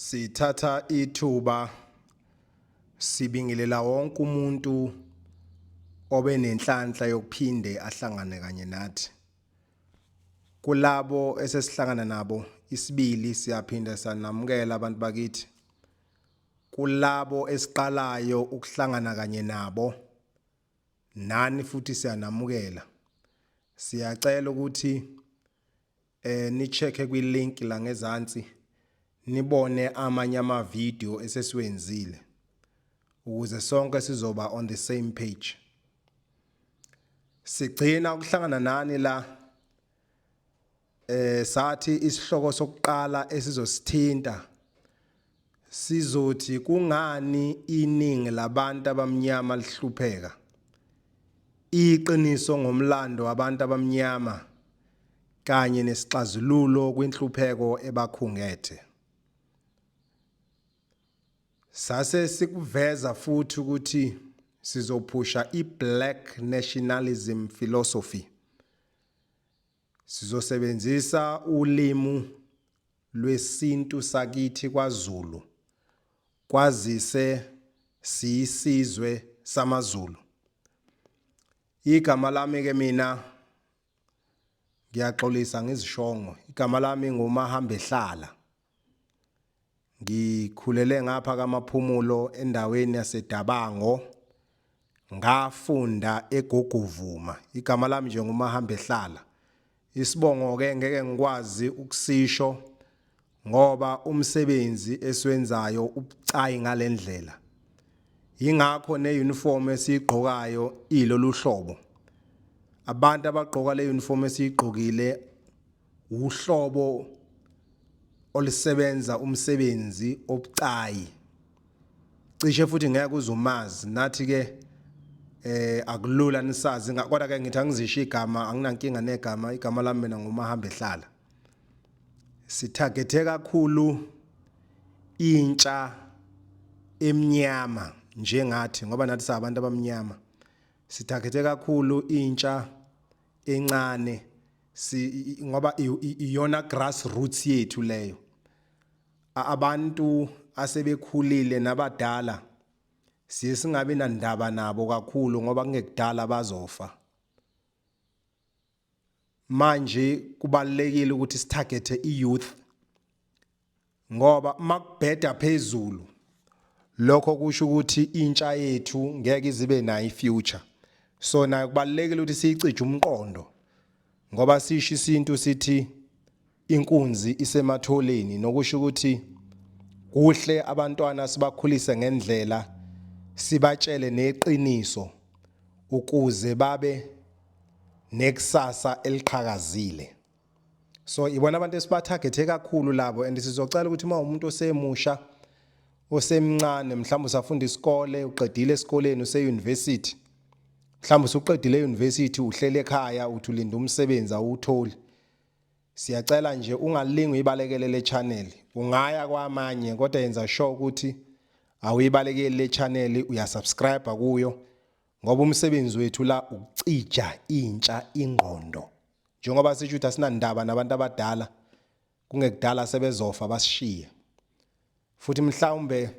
Sithatha ithuba sibingelela wonke umuntu obe nenhlanhla yokuphinde ahlangane kanye nathi. Kulabo esesihlangana nabo isibili siyaphinda sanamukela abantu bakithi. Kulabo esiqalayo ukuhlangana kanye nabo nani futhi siyanamukela. Siyacela ukuthi ni-check-e kwi-link la ngezansi nibone amanye ama-video esesiwenzile ukuze sonke sizoba on the same page. Sigcina ukuhlangana nani la sathi isihloko sokuqala esizosithinta sizothi kungani iningi labantu abamnyama lihlupheka. Iqiniso ngomlando wabantu abamnyama kanye nesixazululo kwinhlupheko ebakhungethe. Sase sikuveza futhi ukuthi sizophusha i-Black Nationalism Philosophy. Sizosebenzisa ulimu lwesintu sakithi kwaZulu kwazise siyisizwe samaZulu. Igama lami ke mina ngiyaxolisa ngizishongo. Igama lami nguMahambehlala. Ngikhulele ngapha kaMaphumulo endaweni yaseDabango. Ngafunda eGuguvuma. Igama lami nje nguMahambehlala. Isibongo ke ngeke ngikwazi ukusisho ngoba umsebenzi esiwenzayo ubucayi ngalendlela. Yingakho neuniform esiyigqokayo ilolu hlobo. Abantu abagqoka le uniform esiyigqokile uhlobo olusebenza umsebenzi obucayi. Cishe futhi ngeke uzumazi nathi ke akulula nisazi kodwa ke ngithi angizisho igama anginankinga negama igama lami mina nguMahambe ehlala. Sithagethe kakhulu intsha emnyama njengathi ngoba nathi sabantu abamnyama. Sithagethe kakhulu intsha encane si ngoba iyona grassroots yethu leyo. Abantu asebekhulile nabadala siye singabi nandaba nabo kakhulu ngoba kungekudala bazofa. Manje kubalekile ukuthi sithagethe i-youth ngoba makubheda phezulu lokho kusho ukuthi intsha yethu ngeke izibe nayo i-future. So nayo kubalekile ukuthi siyicije umqondo ngoba sisho isintu sithi inkunzi isematholeni nokusho ukuthi kuhle abantwana sibakhulise ngendlela sibatshele neqiniso ukuze babe nekusasa eliqhakazile. So ibona abantu esibathagethe kakhulu labo and sizocela ukuthi uma umuntu osemusha osemncane mhlawumbe usafunda isikole uqedile esikoleni use-university mhlawumbe usuqedile e-university uhlele ekhaya uthi ulinda umsebenzi awuwutholi. Siyacela nje ungalingi uyibalekele le channel. Ungaya kwamanye kodwa yenza sure ukuthi awuyibalekeli le channel uyasubscribe kuyo ngoba umsebenzi wethu la ukucija intsha ingqondo. Njengoba sisho ukuthi asinandaba nabantu abadala kungekudala sebezofa basishiye. Futhi mhlawumbe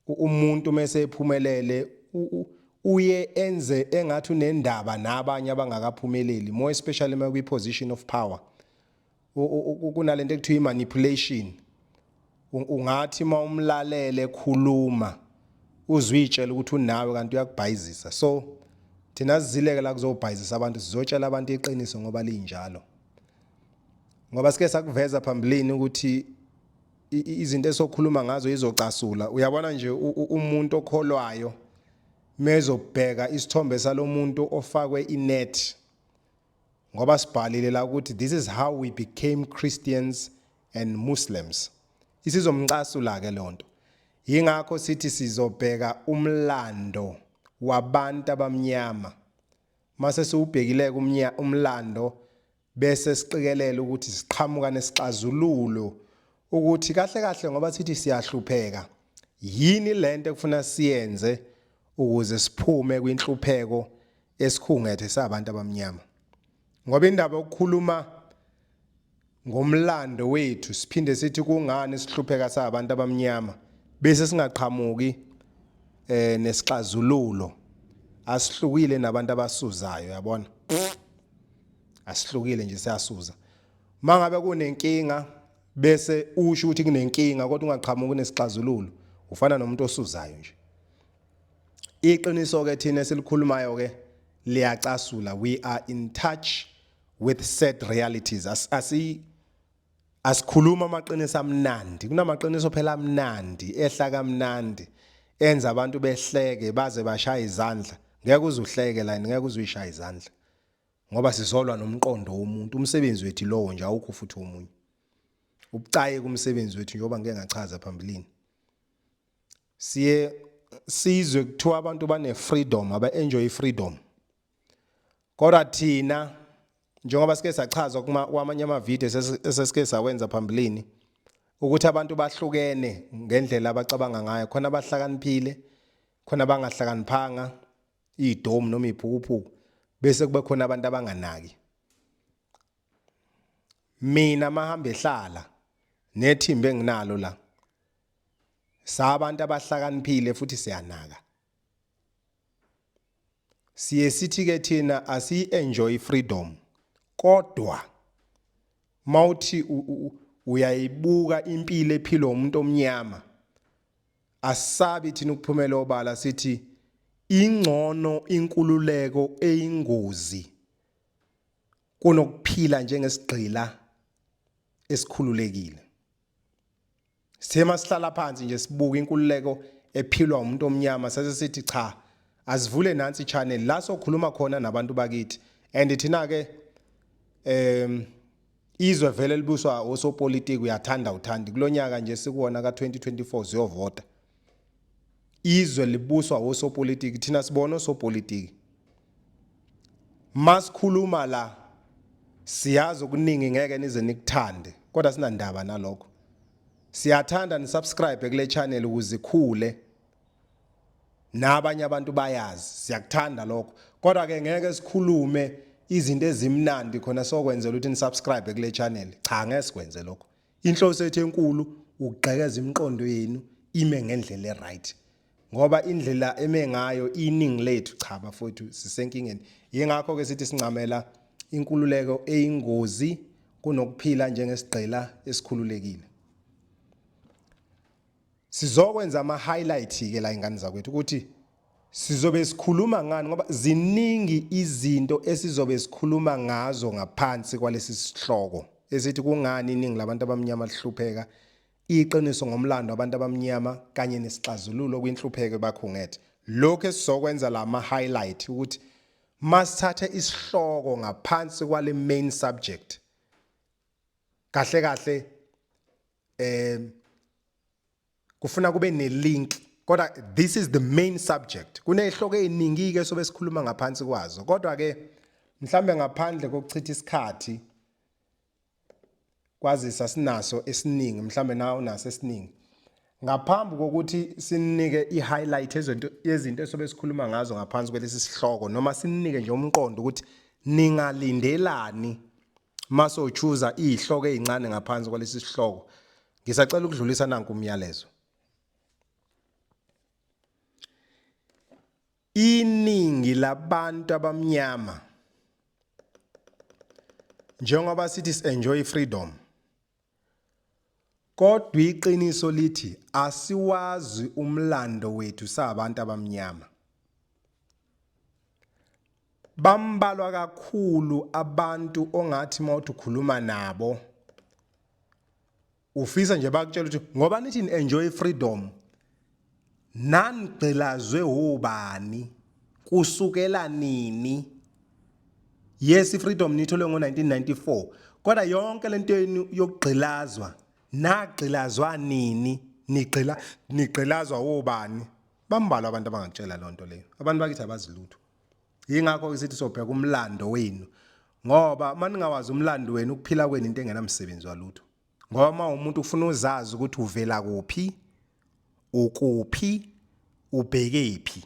umuntu mese ephumelele uye enze engathi unendaba nabanye abangakaphumeleli more especially uma kwi position of power. Kunalento ekuthiwa i-manipulation. Ungathi uma umlalele khuluma uzuyitshela ukuthi unawe kanti uyakubhayizisa. So thina sizileke la kuzobhayizisa abantu sizotshela abantu iqiniso ngoba linjalo. Ngoba sike sakuveza phambilini ukuthi izinto esokhuluma ngazo izocasula. Uyabona nje umuntu okholwayo mezobheka isithombe salomuntu ofakwe inet ngoba sibhalile la ukuthi this is how we became Christians and Muslims. Isizomcasula ke lonto. Yingakho sithi sizobheka umlando wabantu abamnyama. Mase siwubhekile umlando bese siqikelela ukuthi siqhamuka nesixazululo ukuthi kahle kahle ngoba sithi siyahlupheka yini lento ekufuna siyenze ukuze siphume kwinhlupheko esikhungethe sabantu abamnyama. Ngoba indaba yokukhuluma Ngomlando wethu siphinde sithi kungani sihlupheka sabantu abamnyama bese singaqhamuki eh nesixazululo asihlukile nabantu abasuzayo yabona asihlukile nje siyasuza mangabe kunenkinga bese usho ukuthi kunenkinga kodwa ungaqhamuki nesixazululo ufana nomuntu osuzayo nje iqiniso ke thina esilikhulumayo ke liyacasula we are in touch with sad realities asi asikhuluma amaqiniso amnandi kunamaqiniso phela amnandi ehla kamnandi enza abantu behleke baze bashaya izandla ngeke uze uhleke la ngeke uze uyishaya izandla ngoba sizolwa nomqondo womuntu umsebenzi wethu lowo nje awukho futhi omunye ubucaye kumsebenzi wethu njengoba ngike ngachaza phambilini siye sizwe kuthiwa abantu bane freedom aba enjoy freedom Kodwa thina njengoba sike sachaza kwamanye amavidiyo esesike sawenza phambilini ukuthi abantu bahlukene ngendlela abacabanga ngayo khona abahlakaniphile khona abangahlakaniphanga idomu noma iphukuphuku bese kube khona abantu abanganaki mina mahambe ehlala nethimba enginalo la sabantu abahlakaniphile futhi siyanaka Siye sithi ke thina asiyi-enjoy freedom kodwa mawuthi uyayibuka impilo ephilwa umuntu omnyama asabi thina ukuphumela obala sithi ingcono inkululeko eyingozi kunokuphila njengesigqila esikhululekile Sithe masihlala phansi nje sibuka inkululeko ephilwa umuntu omnyama sase sithi cha asivule nansi channel la sokhuluma khona nabantu bakithi and thina ke em izwe vele libuswa osopolitiki uyathanda uthandi kulonyaka nje sikuwona ka2024 ziyovota izwe libuswa osopolitiki thina sibona osopolitiki masikhuluma la siyazi okuningi ngeke nize nikuthande kodwa sinandaba nalokho siyathanda ni subscribe kule channel ukuze ikhule nabanye abantu bayazi siyakuthanda lokho kodwa ke ngeke sikhulume izinto ezimnandi khona sokwenzela ukuthi ni subscribe kule channel cha ngeke sikwenze lokho Inhloso yethu enkulu ukugqekeza imiqondo yenu ime ngendlela eright. Ngoba indlela eme ngayo iningi lethu cha bafowethu sisenkingeni. Yingakho ke sithi sincamela inkululeko eyingozi kunokuphila njengesigqila esikhululekile. Sizokwenza ama highlight ke la ingane zakwethu ukuthi sizobe sikhuluma ngani ngoba ziningi izinto esizobe sikhuluma ngazo ngaphansi kwalesi sihloko esithi kungani iningi labantu abamnyama lihlupheka iqiniso ngomlando wabantu abamnyama kanye nesixazululo kwinhlupheko ebakhungethe lokho esizokwenza la ma highlight ukuthi masithathe isihloko ngaphansi kwale main subject kahle kahle eh kufuna kube ne link kodwa this is the main subject kunezihloko eziningi ke sobe sikhuluma ngaphansi kwazo kodwa ke mhlambe ngaphandle kokuchitha isikhathi kwazisa sinaso esiningi mhlambe nawe unaso esiningi ngaphambi kokuthi sinike i-highlight ezinto yezinto esobe sikhuluma ngazo ngaphansi kwelesi sihloko noma sinike nje umqondo ukuthi ningalindelani masochuza izihloko ezincane ngaphansi kwalesi sihloko ngisacela ukudlulisa nanku umyalezo iningi labantu abamnyama njengoba sithi enjoy freedom kodwa iqiniso lithi asiwazi umlando wethu sabantu abamnyama Bambalwa kakhulu abantu ongathi uma uthi ukhuluma nabo ufisa nje bakutshela ukuthi ngoba nithi ni-enjoy freedom nanigqilazwe wobani kusukela nini yes ifreedom nithole ngo-1994 kodwa yonke lento yenu yokugqilazwa nagqilazwa nini nigqila nigqilazwa wobani Bambalwa abantu abangakutshela loo nto leyo. Abantu bakithi abazi lutho. Yingakho-ke sithi sobheka umlando wenu ngoba uma ningawazi umlando wenu ukuphila kwenu into engenamsebenzi walutho. Ngoba uma umuntu ufuna uzazi ukuthi uvela kuphi, ukuphi, ubhekephi.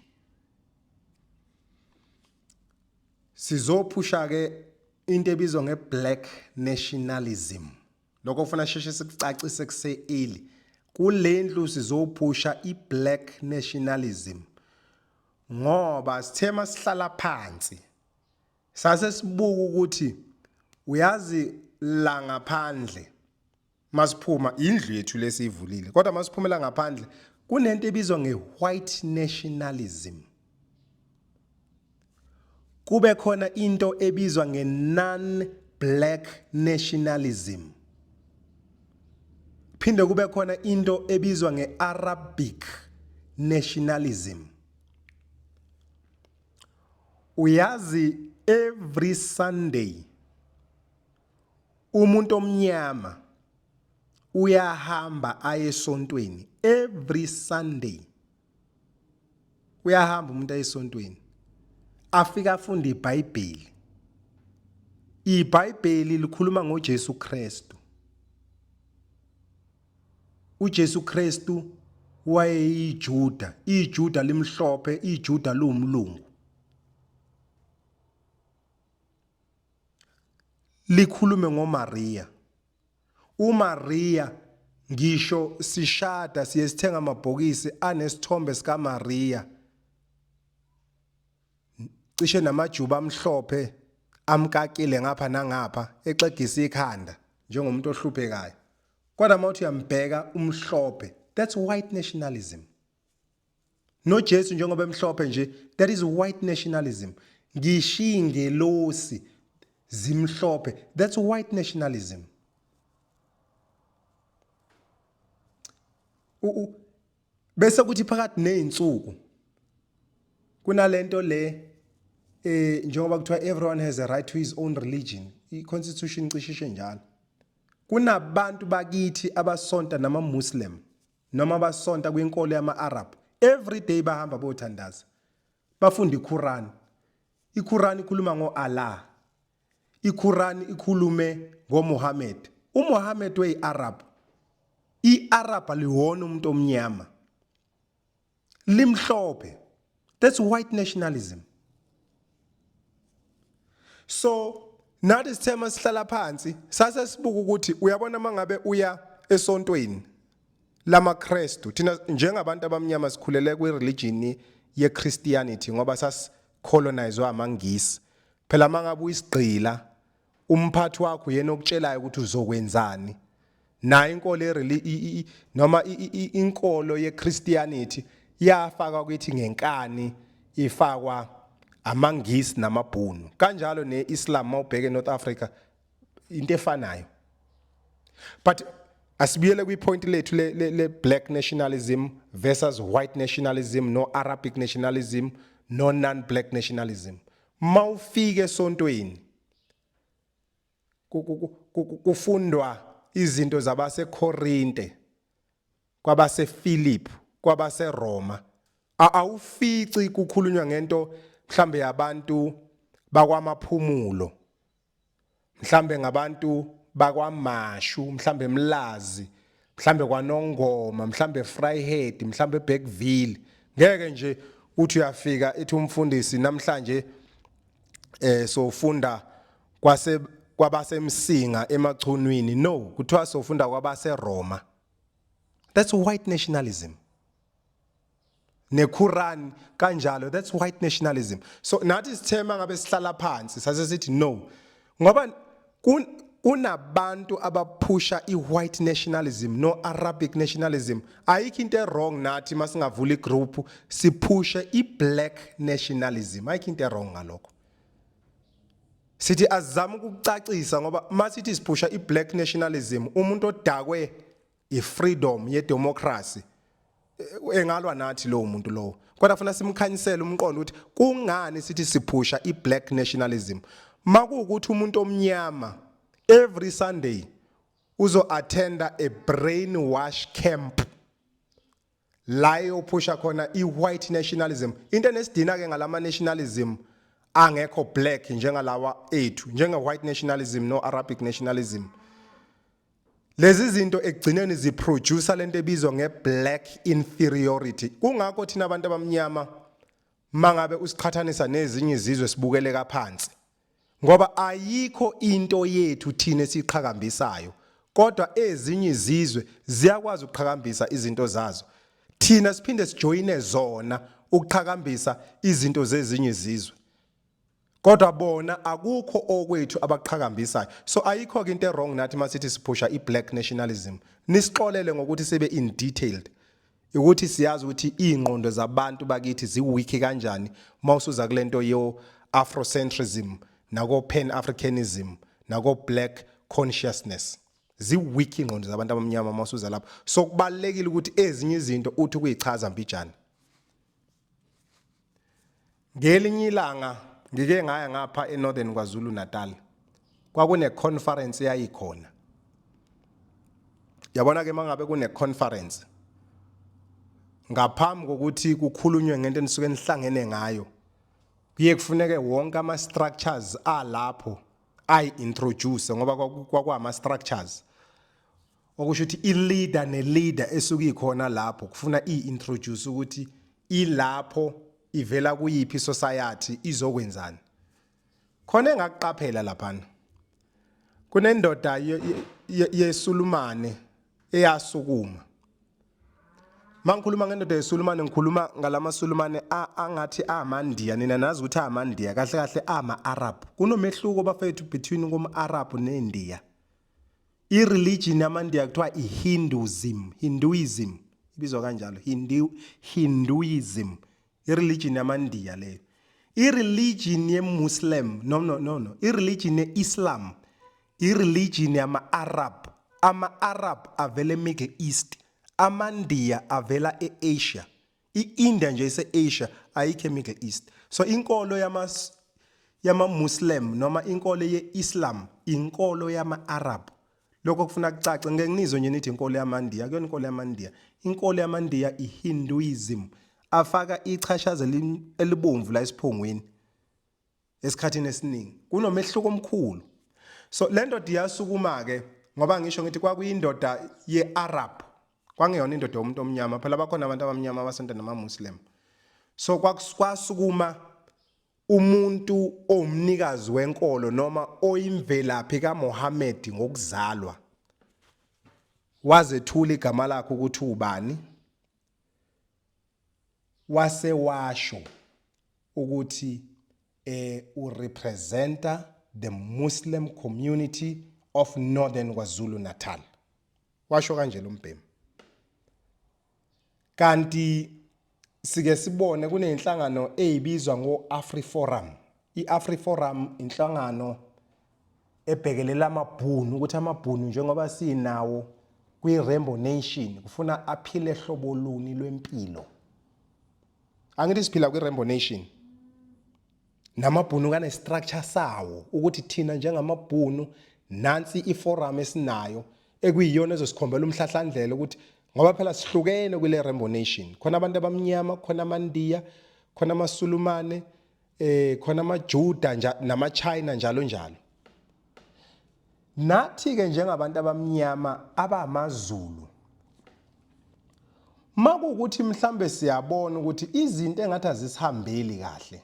Sizophusha ke into ebizwa nge-black nationalism. Lokho kufuna sheshe sikucacise kuse early. Kulendlu sizophusha iBlack nationalism. Ngoba sithe masihlala phansi sase sibuka ukuthi uyazi la ngaphandle masiphuma indlu yethu lesiyivulile kodwa masiphumela ngaphandle kunento ebizwa nge-white nationalism kube khona into ebizwa nge-non black nationalism phinde kube khona into ebizwa nge-Arabic nationalism. Uyazi every Sunday umuntu omnyama uyahamba aye esontweni every Sunday. Uyahamba umuntu aye esontweni afika afunde iBhayibheli. IBhayibheli likhuluma ngoJesu Kristu. uJesu Kristu wayeyiJuda, iJuda limhlophe, iJuda liwumlungu. Likhulume ngoMaria. UMaria ngisho sishada siye sithenga amabhokisi anesithombe sikaMaria. Cishe namajuba amhlophe amkakile ngapha nangapha exegisa ikhanda njengomuntu ohluphekayo. Kodwa uma uthi uyambheka umhlophe, that's white nationalism. NoJesu njengoba emhlophe nje, that is white nationalism. Ngishiya ingelosi zimhlophe, that's white nationalism. Bese kuthi phakathi nezinsuku kunalento le eh njengoba kuthiwa everyone has a right to his own religion, i-constitution cishe njalo. Kunabantu bakithi abasonta nama Muslim noma abasonta kwinkolo yama Arab every day bahamba bothandaza bafunda iQuran. IQuran ikhuluma ngo Allah, iQuran ikhulume ngo Muhammad. UMuhammad weyi Arab, iArab aliwona umuntu omnyama, limhlophe. That's white nationalism. So nathi sithema sihlala phansi sase sibuka ukuthi uyabona mangabe uya esontweni lamaKristu, thina njengabantu abamnyama sikhulele kwi-religion ye-Christianity ngoba sasicolonizwe amaNgisi. Phela mangabe uyisigqila umphathi wakho yena okutshelayo ukuthi uzokwenzani. Nayo inkolo noma inkolo ye-Christianity yafakwa kwithi ngenkani, ifakwa amaNgisi namabhunu. Kanjalo ne-Islam mawubheke eNorth Africa into efanayo. But asibuyele kwipoint lethu le, le, le black nationalism versus white nationalism, no Arabic nationalism, no non black nationalism. Mawufike esontweni kufundwa izinto zabaseKorinte, kwabasePhilip, kwabaseRoma. Awufici kukhulunywa ngento mhlambe yabantu bakwaMaphumulo, mhlambe ngabantu bakwaMashu, mhlambe Mlazi, mhlambe kwaNongoma, mhlambe Vryheid, mhlambe Bergville. Ngeke nje uthi uyafika ethi umfundisi namhlanje sofunda kwase kwabasemsinga emachunwini. No, kuthiwa sofunda kwabaseRoma. That's white nationalism. NeQuran kanjalo, that's white nationalism. So nathi sithema ngabe sihlala phansi sase sithi no, ngoba kunabantu abaphusha i-white nationalism no Arabic nationalism. Ayikho into e-wrong nathi masingavula igroup siphushe i-black nationalism, ayikho into e-wrong ngalokho. Sithi azama ukucacisa ngoba masithi siphusha i-black nationalism, umuntu odakwe i-freedom ye-democracy engalwa nathi lowo muntu lowo, kodwa funa simkhanyisele umqondo ukuthi kungani sithi siphusha i-black nationalism. Makuwukuthi umuntu omnyama every Sunday uzo attenda a brainwash camp la eyophusha khona i-white nationalism. Into enesidina ke ngalama nationalism angekho black njengalawa ethu, njenge white nationalism no Arabic nationalism, lezi zinto ekugcineni ziproducer lento ebizwa nge-black inferiority. Kungakho thina abantu abamnyama mangabe usiqhathanisa nezinye izizwe sibukeleka phansi, ngoba ayikho into yethu thina esiqhakambisayo. Kodwa ezinye izizwe ziyakwazi ukuqhakambisa izinto zazo. Thina siphinde sijoyine zona ukuqhakambisa izinto zezinye izizwe. Kodwa bona akukho okwethu abaqhakambisayo. So ayikho ke into wrong nathi masithi siphusha i-black nationalism. Nisixolele ngokuthi sibe in detailed. Ukuthi siyazi ukuthi ingqondo zabantu bakithi ziweak kanjani mawusuza kulento yo Afrocentrism nako Pan Africanism nako black consciousness. Ziweak ingqondo zabantu abamnyama mawusuza lapho. So kubalekile ukuthi ezinye izinto uthi kuyichaza mbijana. Ngelinye ilanga ngike ngaya ngapha eNorthern KwaZulu Natal. Kwakune conference eyayikhona. Yabona ke mangabe kune conference ngaphambi kokuthi kukhulunywe ngento enisuke nihlangene ngayo kuye kufuneke wonke ama structures alapho ayi introduce ngoba kwakwama structures okusho ukuthi i-leader ne-leader esuke ikhona lapho kufuna i-introduce ukuthi ilapho ivela kuyiphi society izokwenzani. Khona engakuqaphela laphana, kunendoda yeSulumane eyasukuma. Mangikhuluma ngendoda yeSulumane ngikhuluma ngalamaSulumane angathi amaNdiya, nina nazi ukuthi amaNdiya kahle kahle ama-Arab. Kunomehluko bafethu between kuma-Arab neNdiya. I-religion yamaNdiya kuthiwa i-Hinduism, Hinduism ibizwa kanjalo, Hindu, Hinduism. I-religion yamaNdiya leyo. I-religion ye-Muslim, no no no no, i-religion ye-Islam, i-religion yama-Arab. Ama-Arab avela e-Middle East, amaNdiya avela e-Asia. I-India nje ise-Asia, ayikho e-Middle East. So inkolo yama yama-Muslim noma inkolo ye-Islam inkolo yama-Arab. Lokho kufuna kucace, ngeke nginizwe nje nithi inkolo yamaNdiya, akuyona inkolo yamaNdiya. Inkolo yamaNdiya i-Hinduism, afaka ichashaza elibomvu la esiphongweni. Esikhathini esiningi kunomehluko omkhulu. So le ndoda iyasukuma ke ngoba ngisho ngithi kwakuyindoda ye-Arab, kwangeyona indoda yomuntu omnyama. Phela bakhona abantu abamnyama abasonta nama-Muslim. So kwasukuma umuntu owumnikazi wenkolo noma oyimvelaphi kaMohammed ngokuzalwa, wazethula igama lakhe ukuthi ubani, wase washo ukuthi urepresenta the Muslim community of Northern KwaZulu Natal. Washo kanje lo mbhemu. Kanti sike sibone kunenhlangano ezibizwa ngo-AfriForum. I-AfriForum inhlangano ebhekelela amabhunu, ukuthi amabhunu njengoba sinawo kwi-Rainbow Nation kufuna aphile hlobo luni lwempilo. Angithi siphila kwi-Rainbow Nation namabhunu kane structure sawo, ukuthi thina njengamabhunu nansi iforum esinayo ekuyiyona ezosikhombela umhlahlandlela, ukuthi ngoba phela sihlukene kule Rainbow Nation, khona abantu abamnyama, khona amaNdiya, khona amaSulumane, khona amaJuda namaChina njalo njalo. Nathi ke njengabantu abamnyama abamaZulu, makuwukuthi mhlambe siyabona ukuthi izinto engathi azisihambeli kahle,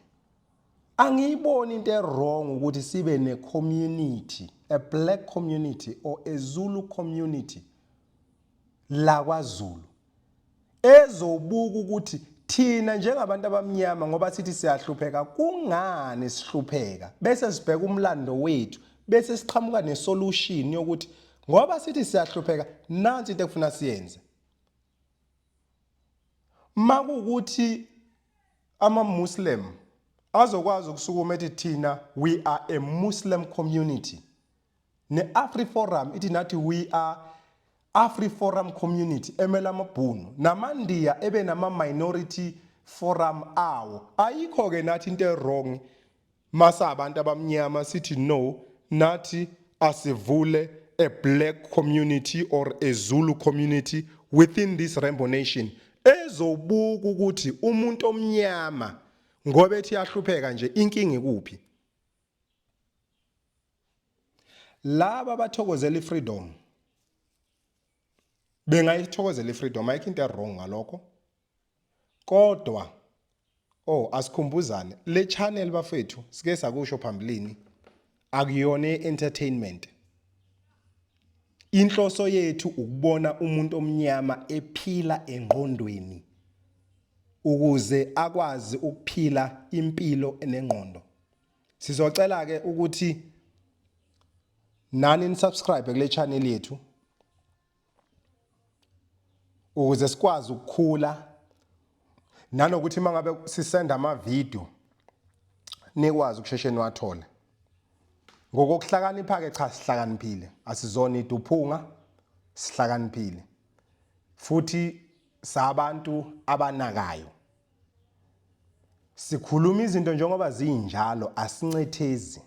angiyiboni into ewrong ukuthi sibe ne community, a black community or a Zulu community la kwaZulu ezobuka ukuthi thina njengabantu abamnyama ngoba sithi siyahlupheka, kungani sihlupheka, bese sibheka umlando wethu, bese siqhamuka nesolution yokuthi ngoba sithi siyahlupheka nansi into ekufuna siyenze. Makuwukuthi ama-Muslim azokwazi ukusukuma ethi thina we are a Muslim community, ne-AfriForum ithi nathi we are AfriForum community emela amabhunu, namaNdiya ebe nama-minority forum awo, ayikho-ke nathi into e-wrong masa abantu abamnyama sithi no, nathi asivule a black community or a Zulu community within this Rainbow Nation ezobuka ukuthi umuntu omnyama ngoba ethi yahlupheka nje inkinga ikuphi. Laba abathokozela ifreedom bengayithokozela ifreedom, ayikho into wrong ngalokho. Kodwa oh, asikhumbuzane le channel bafethu, sike sakusho phambilini, akuyona entertainment. Inhloso yethu ukubona umuntu omnyama ephila engqondweni ukuze akwazi ukuphila impilo enengqondo. Sizocela ke ukuthi nani nisubscribe kule channel yethu ukuze sikwazi ukukhula nanokuthi mangabe sisenda ama video nikwazi ukusheshe niwathole. Ngokokuhlakanipha ke cha sihlakaniphile, asizona iduphunga, sihlakaniphile futhi sabantu abanakayo. Sikhuluma izinto njengoba zinjalo, asincethezi.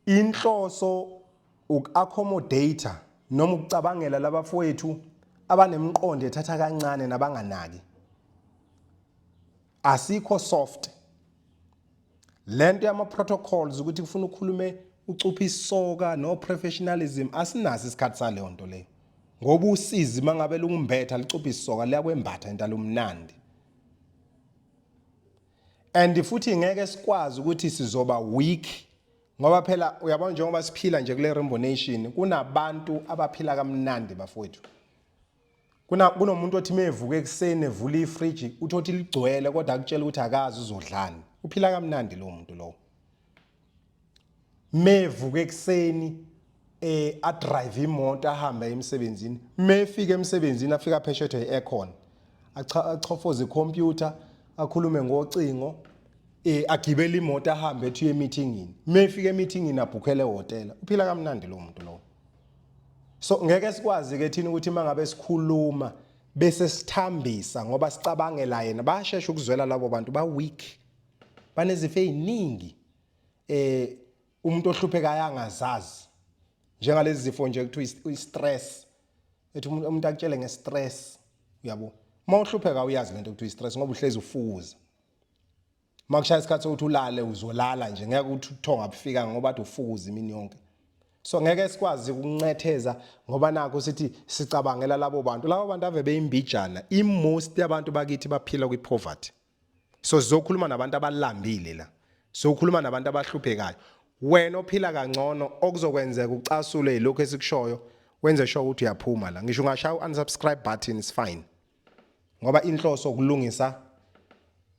Inhloso uku-accommodate noma ukucabangela labafowethu abanemiqondo ethatha kancane nabanganaki. Asikho soft. Lento yama protocols ukuthi kufuna ukhulume ucupha isoka no professionalism asinaso isikhathi saleyo nto leyo. Ngoba usizi mangabe lungumbetha licupha isoka liyakwembatha into alumnandi. And futhi ngeke sikwazi ukuthi sizoba weak ngoba phela uyabona njengoba siphila nje kule Rainbow Nation kunabantu abaphila kamnandi bafowethu. Kuna kunomuntu othi mevuka ekuseni evula ifridge uthothi ligcwele kodwa akutshela ukuthi akazi uzodlani. Uphila kamnandi lo muntu lowo. Mevuka ekuseni eh adrive imoto ahambe emsebenzini. Mefika emsebenzini afika pheshethwe iaircon. Achofoze icomputer akhulume ngocingo eh agibele imoto ahambe ethi uye emeetingini. Mefika emeetingini abhukhele ehotela. Uphila kamnandi lo muntu lowo. So ngeke sikwazi ke thina ukuthi mangabe sikhuluma bese sithambisa ngoba sicabangela yena bayashesha ukuzwela labo bantu ba weak banezifo eziningi eh umuntu ohlupheka ayangazazi njengalezi zifo nje kuthiwa i-stress ethi umuntu akutshele nge-stress uyabo uma uhlupheka uyazi lento kuthiwa i-stress ngoba uhlezi ufuza Makushaya isikhathi sokuthi ulale uzolala nje ngeke uthi uthonga bufika ngoba athi ufukuza imini yonke. So ngeke sikwazi ukuncetheza ngoba nakho sithi sicabangela labo bantu. Labo bantu ave beyimbijana. I-most yabantu bakithi baphila kwi-poverty. So sizokhuluma nabantu abalambile la. Sizokhuluma nabantu abahluphekayo. Wena ophila kangcono okuzokwenzeka ucasule yilokhu esikushoyo wenze sure ukuthi uyaphuma la. Ngisho ungashaya u-unsubscribe button is fine. Ngoba inhloso ukulungisa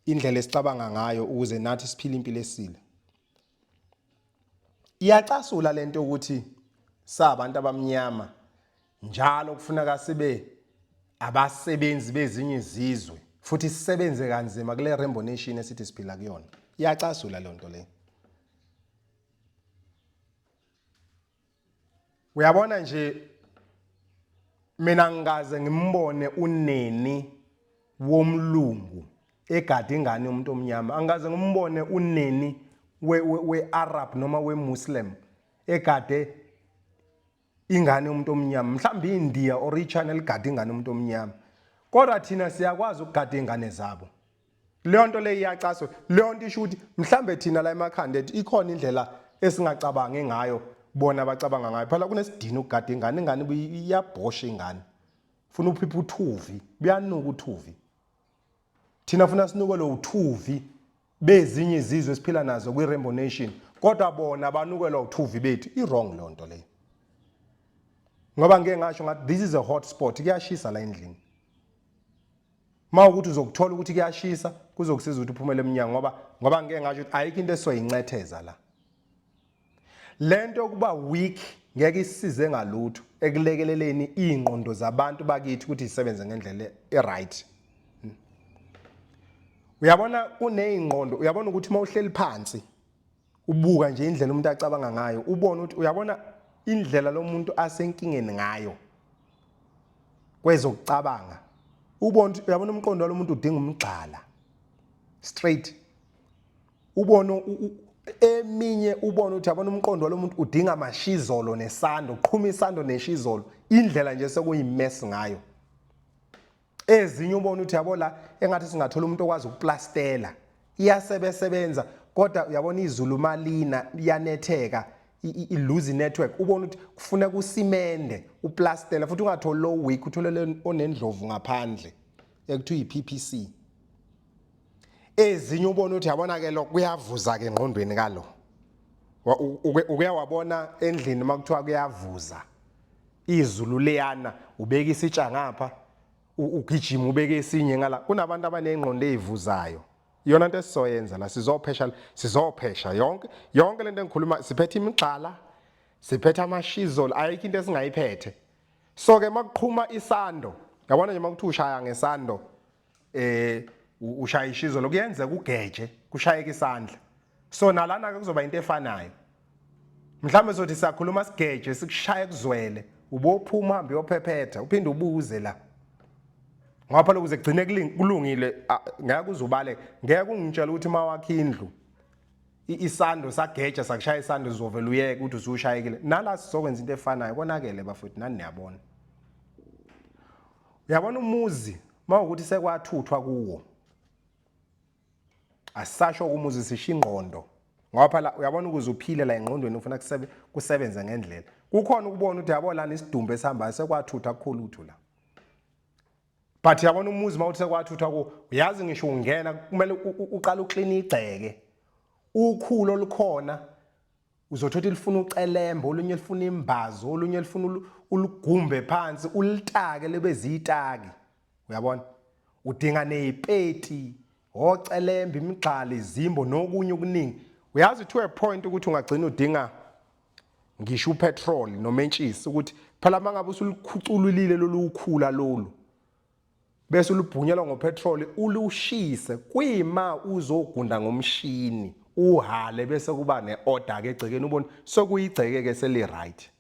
indlela esicabanga ngayo ukuze nathi siphile impilo esile. Iyacasula lento ukuthi sabantu abamnyama njalo kufuneka sibe abasebenzi bezinye izizwe futhi sisebenze kanzima kule Rainbow Nation esithi siphila kuyona. Iyacasula le nto le. Uyabona nje mina ngikaze ngimbone uneni womlungu egade ingane yomuntu omnyama angikaze ngimbone uneni we-Arab noma we-Muslim egade ingane yomuntu omnyama mhlawumbe iNdiya or iChina ligade ingane yomuntu omnyama kodwa thina siyakwazi ukugada ingane zabo Leyo nto leyo iyacaswa. Leyo nto isho ukuthi mhlambe thina la emakhanda ethu ikhona indlela esingacabangi ngayo bona abacabanga ngayo. Phela kunesidina ukugada ingane, ingane iyabhosha ingane. Funa uphipha uthuvi, buyanuka uthuvi. Thina funa sinukelwe uthuvi bezinye izizwe esiphila nazo kwi-Rainbow Nation kodwa bona banukelwa uthuvi bethu. I-wrong leyo nto leyo. Ngoba ngike ngasho ngathi this is a hot spot, kuyashisa la endlini. Uma ukuthi uzokuthola ukuthi kuyashisa kuzokusiza ukuthi uphumele emnyango ngoba ngoba ngike ngasho ukuthi ayikho into esoyincetheza la. Lento yokuba weak ngeke isisize ngalutho ekulekeleleni ingqondo zabantu bakithi ukuthi isebenze ngendlela e-right. Uyabona kuneyingqondo, uyabona ukuthi uma uhleli phansi ubuka nje indlela umuntu acabanga ngayo ubone ukuthi uyabona indlela lomuntu asenkingeni ngayo kwezokucabanga ubone ukuthi uyabona umqondo walomuntu udinga umgxala straight ubone eminye ubone ukuthi yabona umqondo walomuntu udinga amashizolo nesando qhuma isando neshizolo indlela nje sekuyimess ngayo ezinye ubona ukuthi yabo la engathi singathola umuntu okwazi ukuplastela iyasebesebenza kodwa uyabona izulu malina liyanetheka iluze network ubona ukuthi kufuneka usimende uplastela futhi ungatholi low week uthole le onendlovu ngaphandle ekuthiwa i-PPC ezinye ubona ukuthi yabona ke lo kuyavuza ke engqondweni kalo. Uke wabona endlini uma kuthiwa kuyavuza izulu liyana, ubeka isitsha ngapha, ugijima ubeke esinye ngala. Kunabantu abanengqondo ezivuzayo. Iyona into esizoyenza la, sizophesha, sizophesha yonke yonke lento engikhuluma. Siphethe imigxala, siphethe amashizolo, ayikho into esingayiphethe. So ke makuqhuma isando, yabona nje makuthiwa ushaya ngesando, ushaya ishizolo, kuyenzeka ugeje kushayeka isandla. So nalana ke kuzoba into efanayo. Mhlawumbe sothi siyakhuluma sigeje, sikushaye kuzwele, ubophuma uhambe uyophephetha, uphinde ubuze la, ngoba phela ukuze kugcine kulungile ngeke uze ubaleke. Ngeke ungitshele ukuthi uma wakha indlu isando sageja sakushaya isando, uzovela uyeke ukuthi usushayekile. Nala sizokwenza into efanayo. Konakele bafowethu, nani niyabona. Uyabona umuzi mawukuthi sekwathuthwa kuwo, asisasho kumuzi, sisho ingqondo, ngoba phela uyabona ukuze uphile la engqondweni ufuna kusebenze ngendlela. Kukhona ukubona ukuthi yabo lana isidumbu esihambayo, sekwathutha kukhulu uthu la. But yabona umuzi mawuthi sekwathutha ku, uyazi ngisho ungena kumele uqale uklina igceke, ukhulu olukhona uzothola lifuna ucelembe, olunye lifuna imbazo, olunye lifuna ulugumbe phansi, ulitake libe ziyitaki. Uyabona udinga nezipeti, ocelembe, imigxala, izimbo nokunye okuningi. Uyazi to a point ukuthi ungagcina udinga ngisho upetrol nomentshisi, ukuthi phela mangabe usulukhucululile lolu ukhula lolu, bese ulubhunyelwa ngopetrol, ulushise kuyima uzogunda ngomshini, uhale, bese kuba neorder ke egcekeni, ubone sokuyigceke ke seli right.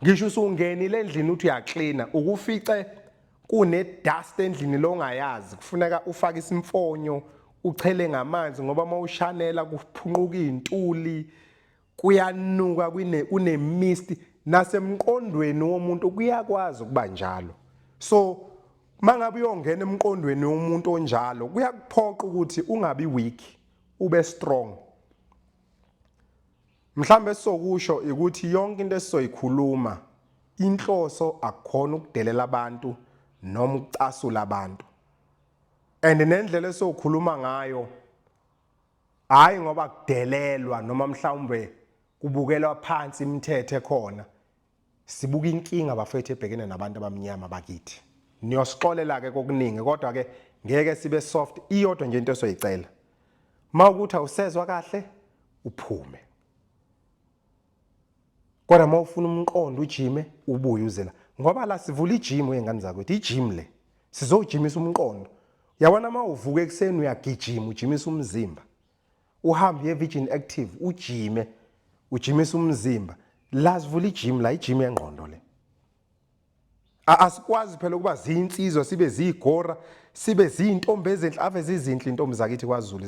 Ngisho usungenile endlini uthi uyaklina, ukufice kune dust endlini longayazi, kufuneka ufake isimfonyo, uchele ngamanzi, ngoba uma ushanela kuphunquka izintuli, kuyanuka, kune mist. Nasemqondweni womuntu kuyakwazi ukuba njalo. So mangabe uyongena emqondweni womuntu onjalo, kuyakuphoqa ukuthi ungabi weak, ube strong. Mhlambe sokusho ukuthi yonke into esizoyikhuluma, inhloso akukhona ukudelela abantu noma ukucasula abantu, and nendlela esokhuluma ngayo hayi ngoba kudelelwa noma mhlawumbe kubukelwa phansi imithetho ekhona. Sibuka inkinga bafethu ebhekene nabantu abamnyama bakithi. Niyosixolela ke kokuningi, kodwa ke ngeke sibe soft. Iyodwa nje into esoyicela, mawukuthi awusezwa kahle uphume, kodwa mawufuna umqondo ujime ubuye uzela, ngoba la sivula ijim wengane zakwethu. Ijim le sizojimisa umqondo. Yabona uma uvuka ekuseni uyagijima, ujimisa umzimba, uhambe uye Virgin Active, ujime, ujimisa umzimba. La sivula ijim la, ijim yengqondo le. Asikwazi phela ukuba ziyinsizwa, sibe ziyigora, sibe ziyintombi ezinhle. Ave zizinhle intombi zakithi kwaZulu,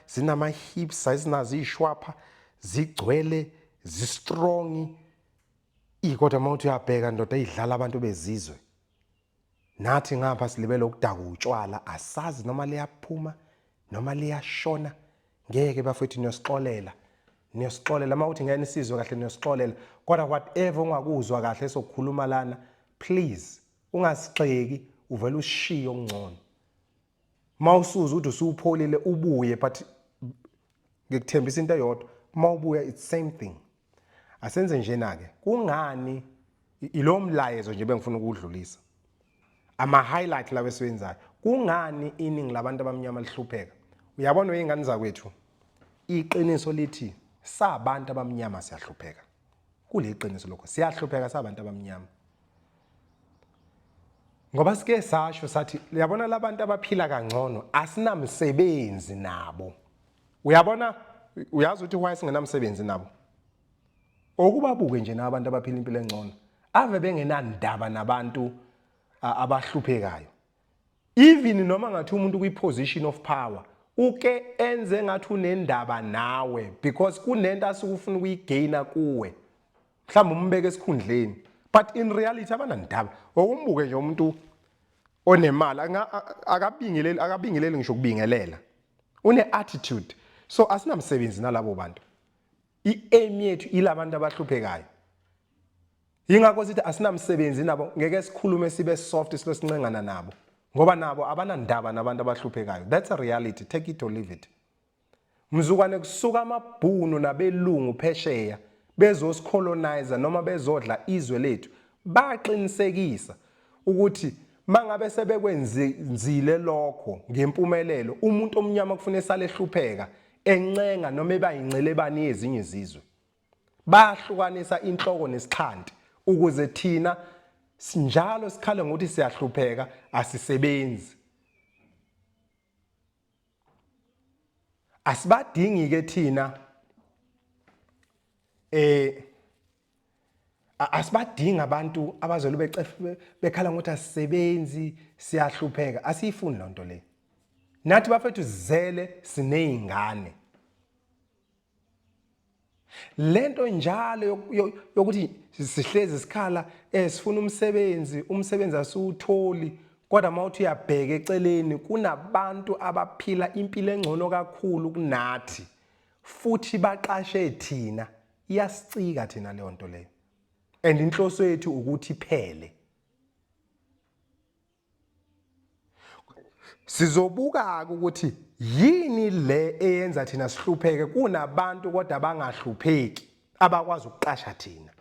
zinama hips, azinazo ishwapha, zigcwele, zistrong. Kodwa uma uthi uyabheka ndoda, idlala abantu bezizwe. Nathi ngapha silibele ukudaka utshwala, asazi noma liyaphuma noma liyashona. Ngeke bafethu, niyosixolela, niyosixolela uma uthi ngeke nisizwe kahle, niyosixolela. Kodwa whatever ungakuzwa kahle sokukhuluma lana, please ungasigxeki, uvele usishiye okungcono. Mawusuza ukuthi usupholile ubuye, but ngikuthembisa into eyodwa, mawubuya it's same thing. Asenze njena ke. Kungani ilo mlayezo nje bengifuna ukudlulisa, ama highlight lawo esiwenzayo, kungani iningi labantu abamnyama lihlupheka? Uyabona uyingane zakwethu, iqiniso lithi sabantu abamnyama siyahlupheka. Kuliqiniso lokho, siyahlupheka sabantu abamnyama, ngoba sike sasho sathi uyabona labantu abaphila kangcono asinamsebenzi nabo. Uyabona, uyazi ukuthi why singenamsebenzi nabo? Okubabuke nje nabantu abaphila impilo engcono, ave bengenandaba nabantu abahluphekayo. Even noma ngathi umuntu kwi-position of power, uke enze ngathi unendaba nawe because kunento asuke ufuna ukuyigaina kuwe, mhlawumbe umbeke esikhundleni, but in reality abanandaba. Okumbuke nje umuntu onemali, akabingeleli, akabingeleli ngisho ukubingelela, une attitude. So asinamsebenzi nalabo bantu. I-aim yethu ilabantu abahluphekayo, yingakho sithi asinamsebenzi nabo. Ngeke sikhulume sibe soft, sibe sincengana nabo, ngoba nabo abanandaba nabantu abahluphekayo. That's a reality, take it or leave it. Mzukwane kusuka amabhunu nabelungu phesheya bezosicolonize noma bezodla izwe lethu, baqinisekisa ukuthi mangabe sebekwenzile lokho ngempumelelo, umuntu omnyama kufanele esale ehlupheka, encenga noma eba incelebani yezinye izizwe. Bahlukanisa inhloko nesixhanti ukuze thina njalo sikhale ngokuthi siyahlupheka, asisebenzi. Asibadingi ke thina, asibadingi abantu abazolo becefe bekhala ngokuthi asisebenzi, siyahlupheka. Asiyifuni lonto le. Nathi bafethu sizele, sinezingane. Lento njalo yokuthi sihlezi sikhala, sifuna umsebenzi, umsebenzi asiwutholi, kodwa mawuthi uyabheka eceleni kunabantu abaphila impilo engcono kakhulu kunathi futhi baqashe thina. Iyasicika thina leyo nto leyo, and inhloso yethu ukuthi iphele. Sizobuka ukuthi yini le eyenza thina sihlupheke kunabantu kodwa bangahlupheki abakwazi ukuqasha thina.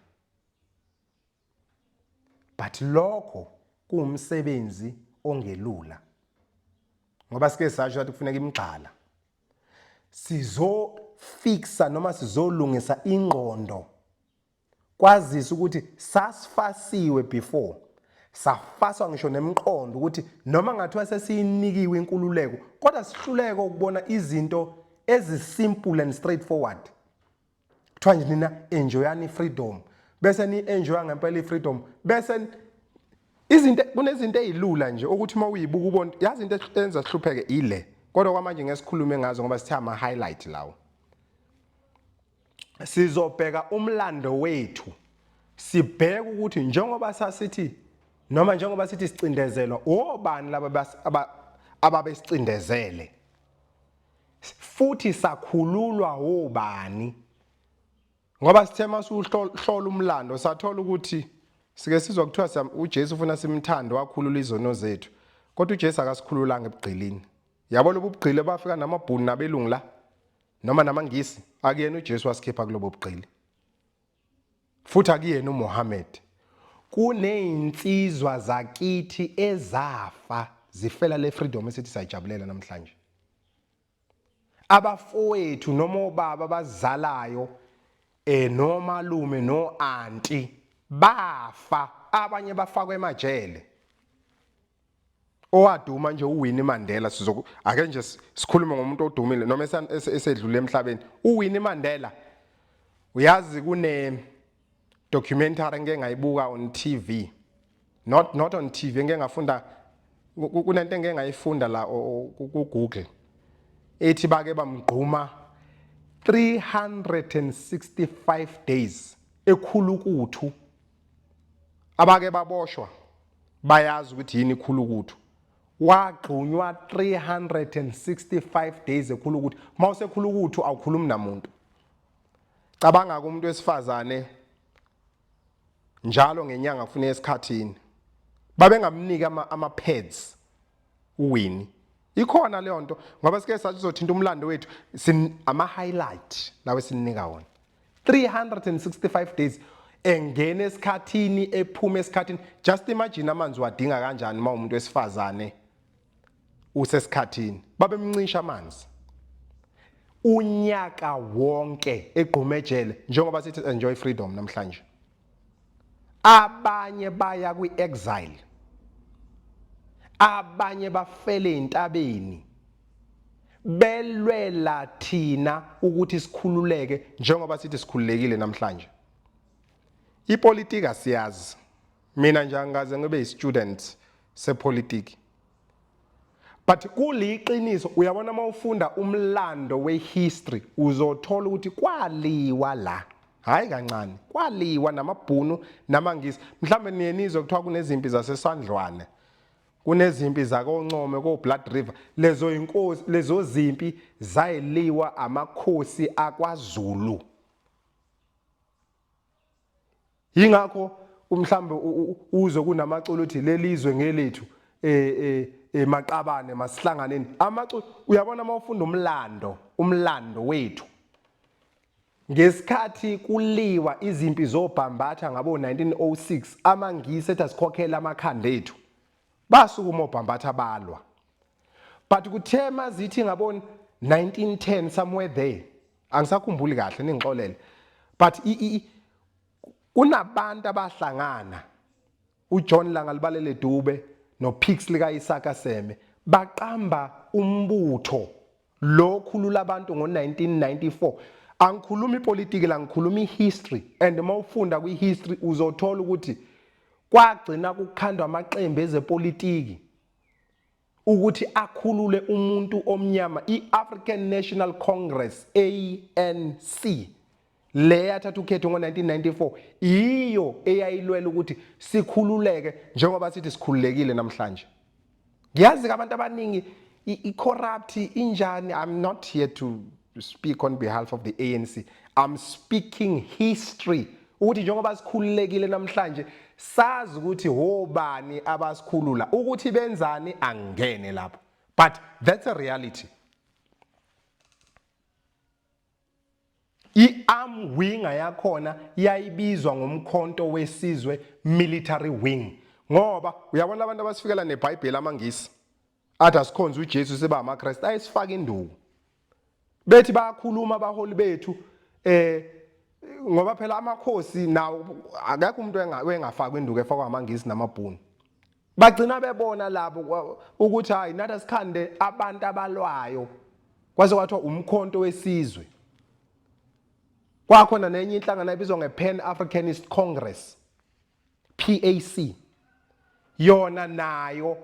But lokho kuwumsebenzi ongelula, ngoba sike sasho ukuthi kufuneka imigxala. Sizofixa noma sizolungisa ingqondo, kwazisa ukuthi sasifasiwe before, safaswa ngisho nemiqondo ukuthi noma ngathiwa sesiyinikiwe inkululeko, kodwa sihluleke ukubona izinto ezisimple and straightforward. Kuthiwa nje nina enjoyani freedom, bese ni enjoya ngempela i-freedom, bese izinto, kunezinto ezilula nje ukuthi uma uyibuka ubone, yazi into enza sihlupheke ile. Kodwa kwamanje ngesikhulume ngazo ngoba sithe ama highlight lawo. Sizobheka umlando wethu, sibheke ukuthi njengoba sasithi noma njengoba sithi sicindezelwa, obani laba ababesicindezele, futhi sakhululwa obani? Ngoba sithe masuhlola umlando sathola ukuthi sike sizwa kuthiwa uJesu ufuna simthande, wakhulula izono zethu, kodwa uJesu akasikhululanga ebugqilini. Yabo, lobu bugqili bafika namabhunu nabelungu la noma namaNgisi, akuyena uJesu wasikhipha kulobo bugqili, futhi akuyena uMohammed. Kunezinsizwa zakithi ezafa zifela le freedom esithi sayijabulela namhlanje. Abafowethu noma obaba abazalayo, nomalume no auntie bafa, abanye bafakwe emajele. Owaduma nje uWinnie Mandela, sizoku ake nje sikhulume ngomuntu odumile noma esedlule emhlabeni, uWinnie Mandela. Uyazi kune documentary engike ngayibuka on TV, not on TV, engike ngafunda, kunento engike ngayifunda la ku Google ethi bake bamgquma 365 days ekhulukuthu. Abake baboshwa bayazi ukuthi yini ikhulukuthu. Wagqunywa 365 days ekhulukuthu. Mawusekhulukuthu awukhulumi namuntu. Cabanga kumuntu wesifazane, njalo ngenyanga kufuneka esikhathini, babengamnika ama pads uWinnie. Ikhona leyo nto ngoba sike sathi sizothinta umlando wethu, ama highlight lawe sinika wona. 365 days engena esikhathini, ephuma esikhathini. Just imagine amanzi wadinga kanjani uma umuntu wesifazane usesikhathini. Babemncisha amanzi unyaka wonke egqumejele, njengoba sithi enjoy freedom namhlanje. Abanye baya kwi-exile, abanye bafele entabeni belwela thina ukuthi sikhululeke, njengoba sithi sikhululekile namhlanje. Ipolitika siyazi. Mina nje angikaze ngibe i-student sepolitiki, but kuliqiniso, uyabona uma ufunda umlando wehistory uzothola ukuthi kwaliwa la, hayi kancane, kwaliwa namabhunu namaNgisi. Mhlawumbe niye nizwe kuthiwa kunezimpi zasesandlwane, kunezimpi zakoNcome, ko-Blood River. Lezo inkosi, lezo zimpi zayiliwa amakhosi akwaZulu. Yingakho mhlambe uzwe kunamaculo uthi lelizwe ngelethu. eh eh maqabane masihlanganeni amacu. Uyabona, uma ufunda umlando, umlando wethu ngesikhathi kuliwa izimpi zobhambatha ngabo 1906, amaNgisi ethi asikhokhele amakhanda ethu, basukuma obhambatha balwa. But kuthe mazithi ngabo 1910 somewhere there, angisakhumbuli kahle, ningixolele, but kunabantu abahlangana, uJohn Langalibalele Dube noPixley kaIsaka Seme, baqamba umbutho lo khulula abantu ngo-1994. Angikhulumi ipolitiki la, ngikhuluma ihistory, and uma ufunda kwi-history uzothola ukuthi kwagcina kukhandwa amaqembu ezepolitiki ukuthi akhulule umuntu omnyama. I-African National Congress, ANC, le yathatha ukhetho ngo-1994, iyo eyayilwela ukuthi sikhululeke njengoba sithi sikhululekile namhlanje. Ngiyazi abantu abaningi i-corrupt injani. I'm not here to speak on behalf of the ANC, I'm speaking history, ukuthi njengoba sikhululekile namhlanje sazi ukuthi hobani abasikhulula, ukuthi benzani angene lapho, but that's a reality. I-arm winger yakhona yayibizwa ngomkhonto wesizwe military wing, ngoba uyabona abantu abasifikela neBhayibheli, amaNgisi, athi asikhonze uJesu siba amaKristu, ayisifaka induku, bethi bayakhuluma abaholi bethu, ngoba phela amakhosi nawo akekho umuntu engafakwa induku efakwa amaNgisi namabhunu. Bagcina bebona labo ukuthi hayi, nathi asikhande abantu abalwayo, kwaze kwathiwa umkhonto wesizwe. Kwakhona nenye inhlangano ebizwa nge-Pan Africanist Congress, PAC, yona nayo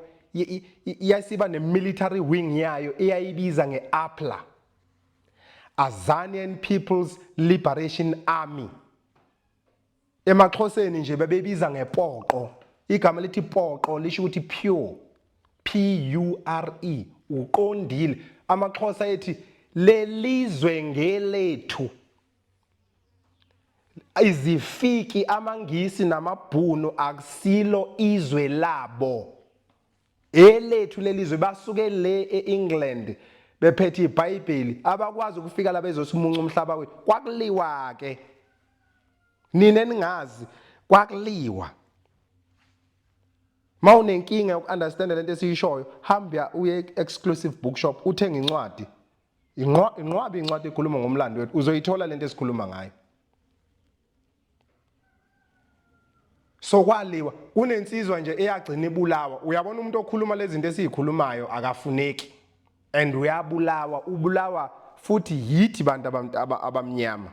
iyasiba ne-military wing yayo eyayibiza nge-APLA, Azanian People's Liberation Army. EmaXhoseni nje bebebiza ngepoqo. Igama lithi poqo lisho ukuthi pure, P U R E, uqondile. AmaXhosa ethi lelizwe ngelethu, izifiki amaNgisi namabhunu akusilo izwe labo, elethu lelizwe. Basuke le eEngland bephethe iBhayibheli, abakwazi ukufika la bezosimunca umhlaba wethu. Kwakuliwa ke, nina ningazi, kwakuliwa. Mawunenkinga yoku-understand lento esiyishoyo, hamba uye exclusive bookshop, uthenge incwadi, inqwabi incwadi ekhuluma ngomlando wethu, uzoyithola lento esikhuluma ngayo. So kwaliwa, kunensizwa nje eyagcina ibulawa. Uyabona, umuntu okhuluma lezi zinto esizikhulumayo akafuneki and uyabulawa, ubulawa futhi yithi bantu abamnyama.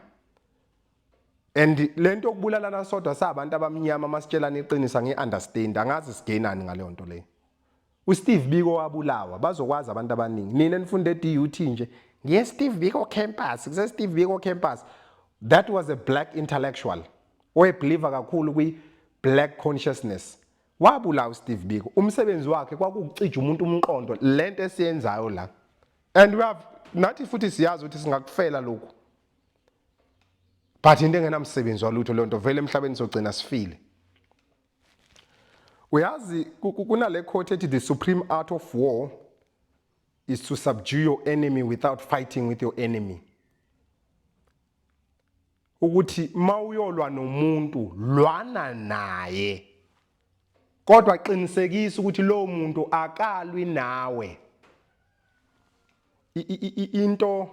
And lento yokubulalana sodwa sabantu abamnyama masitshelana iqiniso, ngi-understand, angazi sigainani ngaleyo nto leyo. uSteve Biko wabulawa, bazokwazi abantu abaningi. Nina nifunde e-DUT nje, ngiye Steve Biko campus, kuse Steve Biko campus. That was a black intellectual oyebelieve kakhulu kwi black consciousness. Wabulawa uSteve Biko. Umsebenzi wakhe kwakukucija umuntu umqondo, lento esiyenzayo la. And we have nathi futhi siyazi ukuthi singakufela lokhu, but into engenamsebenzi walutho leyo nto, vele emhlabeni sogcina sifile. Uyazi, kunale quote ethi, "The supreme art of war is to subdue your enemy without fighting with your enemy." Ukuthi mawuyolwa nomuntu, lwana naye, kodwa qinisekisa ukuthi lowo muntu akalwi nawe. Into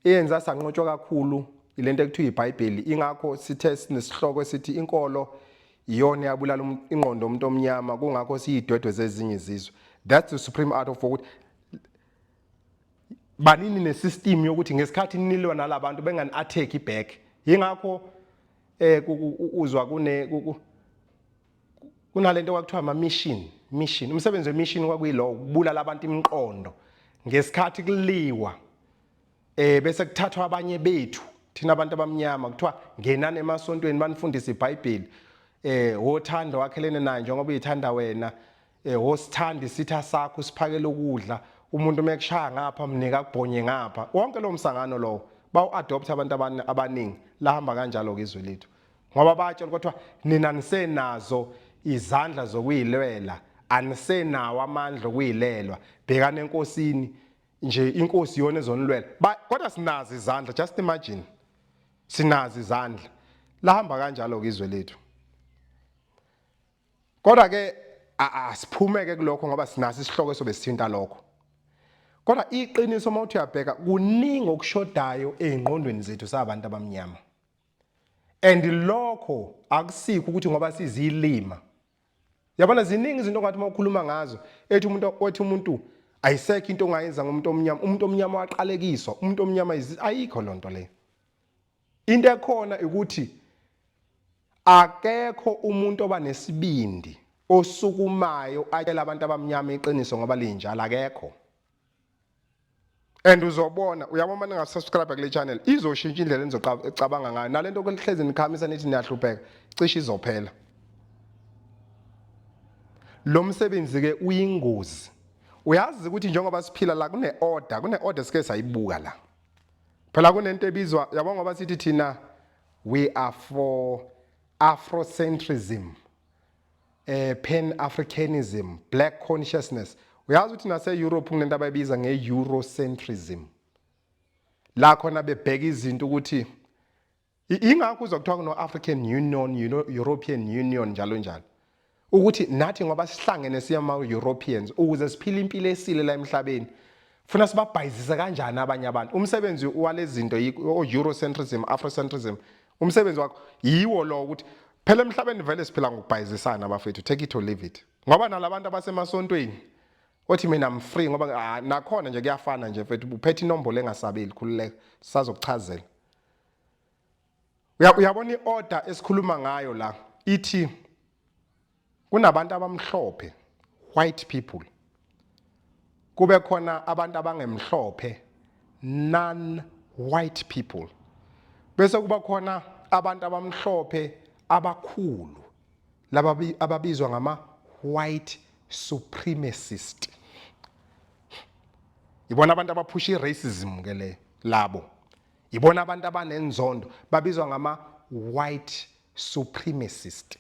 eyenza sanqotshwa kakhulu ilento ekuthiwa iBhayibheli. Ingakho sithe sinesihloko esithi inkolo iyona yabulala ingqondo yomuntu omnyama, kungakho siyidwedwe zezinye izizwe. That's the supreme art of ukuthi banini nesystem yokuthi ngesikhathi nilwa nalabantu bengani attack back. Ingakho uzwa kune kunalento kwakuthiwa ama mission mission. Umsebenzi wemission kwakuyilo ukubulala abantu imiqondo ngesikhathi kuliwa, bese kuthathwa abanye bethu thina abantu abamnyama, kuthiwa ngenani emasontweni banifundise iBhayibheli, wothanda wakhelene naye njengoba uyithanda wena, wosithanda isitha sakho, usiphakele ukudla, umuntu mekushaya ngapha mnika kubhonye ngapha. Wonke lo msangano lowo bawu adopt abantu abaningi, lahamba kanjalo ke izwe lethu, ngoba batshela kodwa nina nisenazo izandla zokuyilwela. Anisenawo amandla okuyilelwa. Bhekana enkosini nje, inkosi iyona ezonilwela. Kodwa sinazo izandla, just imagine. Sinazo izandla. Lahamba kanjalo ke izwe lethu. Kodwa ke asiphumeke kulokho ngoba sinaso isihloko esobe sithinta lokho. Kodwa iqiniso uma uthi uyabheka kuningi okushodayo ezingqondweni zethu sabantu abamnyama. And lokho akusikho ukuthi ngoba sizilima. Yabona ziningi izinto ongathi uma ukhuluma ngazo ethi umuntu othi umuntu ayisekho into ongayenza ngomuntu omnyama, umuntu omnyama waqalekiswa, umuntu omnyama ayikho lonto leyo. Into ekhona ukuthi akekho umuntu oba nesibindi osukumayo atshela abantu abamnyama iqiniso ngoba linjalo, akekho. And uzobona, uyabona uma ningasubscribe kule channel izoshintsha indlela enizocabanga ngayo, nalento kuhlezi nikhamisa nithi niyahlupheka cishe izophela. Lo msebenzi ke uyingozi. Uyazi ukuthi njengoba siphila la kune order, kune order sike sayibuka la. Phela kunento ebizwa, yabo ngoba sithi thina we are for Afrocentrism, Pan-Africanism, Black consciousness. Uyazi ukuthi nase Europe kunento abayibiza nge-Eurocentrism. La khona bebheka izinto ukuthi ingakho uzwa kuthiwa kuno African Union, European Union njalo njalo. Ukuthi nathi ngoba sihlangene siyama Europeans ukuze siphile impilo esile la emhlabeni. Funa sibabhayizise kanjani abanye abantu? Umsebenzi walezinto o Eurocentrism, Afrocentrism, umsebenzi wakho yiwo lo ukuthi phela emhlabeni vele siphila ngokubhayizisana bafethu, take it or leave it. Ngoba nalabantu abasemasontweni othi mina I'm free ngoba nakhona nje kuyafana nje mfethu, uphethe inombolo engasabeli, khululeka, sisazokuchazela. Uyabona iorder esikhuluma ngayo la ithi kunabantu abamhlophe, white people, kube khona abantu abangemhlophe, non white people, bese kuba khona abantu abamhlophe abakhulu laba ababizwa ngama white supremacist. Ibona abantu abaphusha iracism ke le, labo ibona abantu abanenzondo, babizwa ngama white supremacist.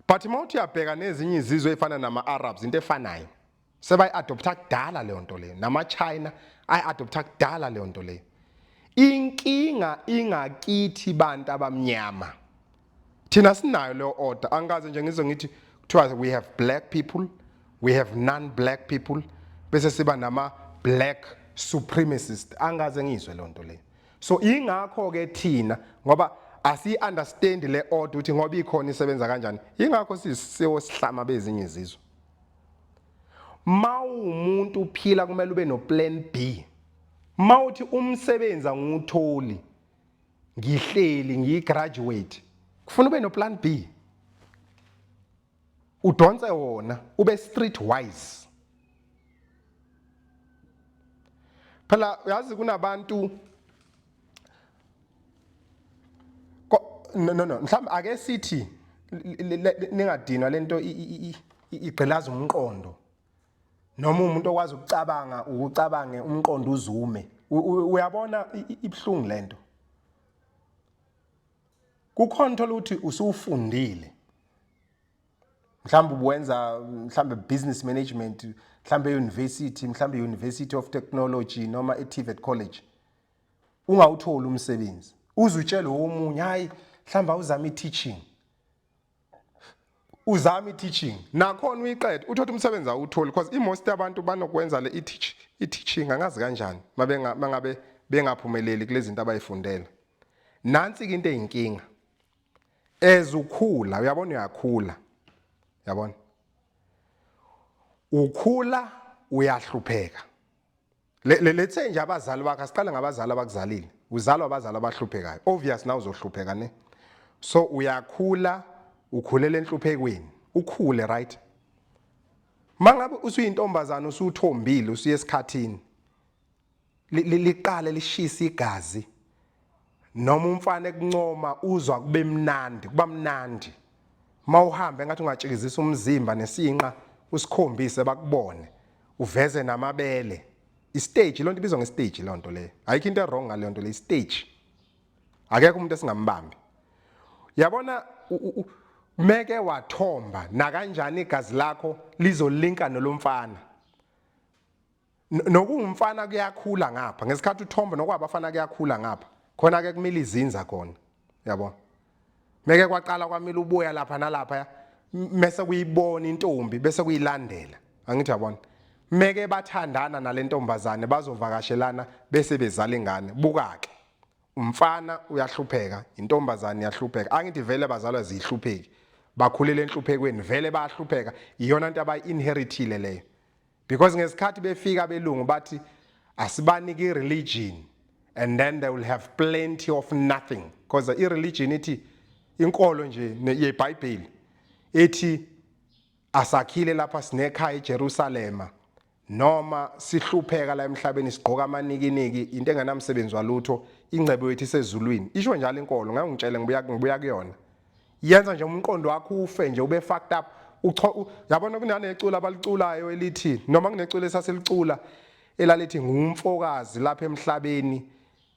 But uma uthi uyabheka nezinye izizwe ezifana nama-Arabs, into efanayo sebayi-adoptha kudala leyo nto leyo, nama-China ayi-adoptha kudala leyo nto leyo. Inkinga ingakithi bantu abamnyama, thina sinayo leyo order. Angikaze nje ngizwe ngithi kuthiwa we have black people, we have non-black people, bese siba nama-black supremacist. Angikaze ngizwe leyo nto leyo. So ingakho ke thina ngoba asiyi-understand le order ukuthi ngoba ikhona isebenza kanjani, ingakho sisiwo sihlama bezinye izizwe. Mawumuntu uphila kumele ube no plan B. Mawuthi umsebenzi angiwutholi, ngihleli ngiyigraduate, kufuna ube no plan B, udonse wona, ube street wise. Phela uyazi kunabantu no no no mhlawumbe ake sithi ningadinwa lento igqilaza umqondo, noma umuntu okwazi ukucabanga ukucabange umqondo uzume. Uyabona ibhlungu lento. Kukhona thola ukuthi usufundile, mhlawumbe ubuwenza mhlawumbe business management, mhlawumbe university, mhlawumbe University of Technology noma e-TVET college, ungawutholi umsebenzi, uzutshele omunye hayi mhlawumbe awuzame i-teaching, uzame i-teaching nakhona uyiqede, uthothe umsebenzi awutholi, because i-most abantu banokwenza le i-teaching angazi kanjani mangabe bengaphumeleli kulezi zinto abayifundela. Nansi ke into eyinkinga, as ukhula, uyabona uyakhula, yabona ukhula uyahlupheka. Let's say nje abazali bakho, asiqale ngabazali abakuzalile, uzalwa abazali abahluphekayo, obvious na uzohlupheka ne. So uyakhula, ukhulela enhluphekweni, ukhule, right? Mangabe usuyintombazana, usuthombile, usuye esikhathini, liqale lishisa igazi, noma umfana ekuncoma uzwa kube mnandi, kuba mnandi mawuhambe ngathi ungatshikizisa umzimba nesinqa usikhombise bakubone, uveze namabele. Istage lonto ibizwa ngestage, lonto leyo ayikho into wrong ngaleyo nto le, stage akekho umuntu esingambambi. Yabona Meke wathomba nakanjani, igazi lakho lizolinka nolomfana. Nokuwumfana kuyakhula ngapha ngesikhathi uthomba, nokwabafana kuyakhula ngapha khona ke, kumila izinza khona, yabo. Meke kwaqala kwamila ubuya lapha nalapha, mese kuyibona intombi, bese kuyilandela, angithi yabona. Meke bathandana nalentombazane, bazovakashelana, bese bezala ingane. Buka ke, umfana uyahlupheka, intombazane iyahlupheka, angithi vele bazalwa zihlupheki, bakhulele enhluphekweni, vele bayahlupheka. Iyona nto abayi-inheritile leyo, because ngesikhathi befika belungu bathi asibanike i-religion and then they will have plenty of nothing, because i-religion ithi inkolo nje yeBhayibheli ethi asakhile lapha, sinekhaya eJerusalema, noma sihlupheka la emhlabeni, sigqoka amanikiniki, into engenamsebenzi walutho, ingcebo yethu isezulwini. Isho njalo inkolo. Ngeke ngitshele, ngibuya kuyona. Yenza nje umqondo wakho ufe nje, ube fucked up. Yabona, kunanecula abaliculayo elithi, noma kuneculo esasilicula elalithi, "Ngumfokazi lapha emhlabeni,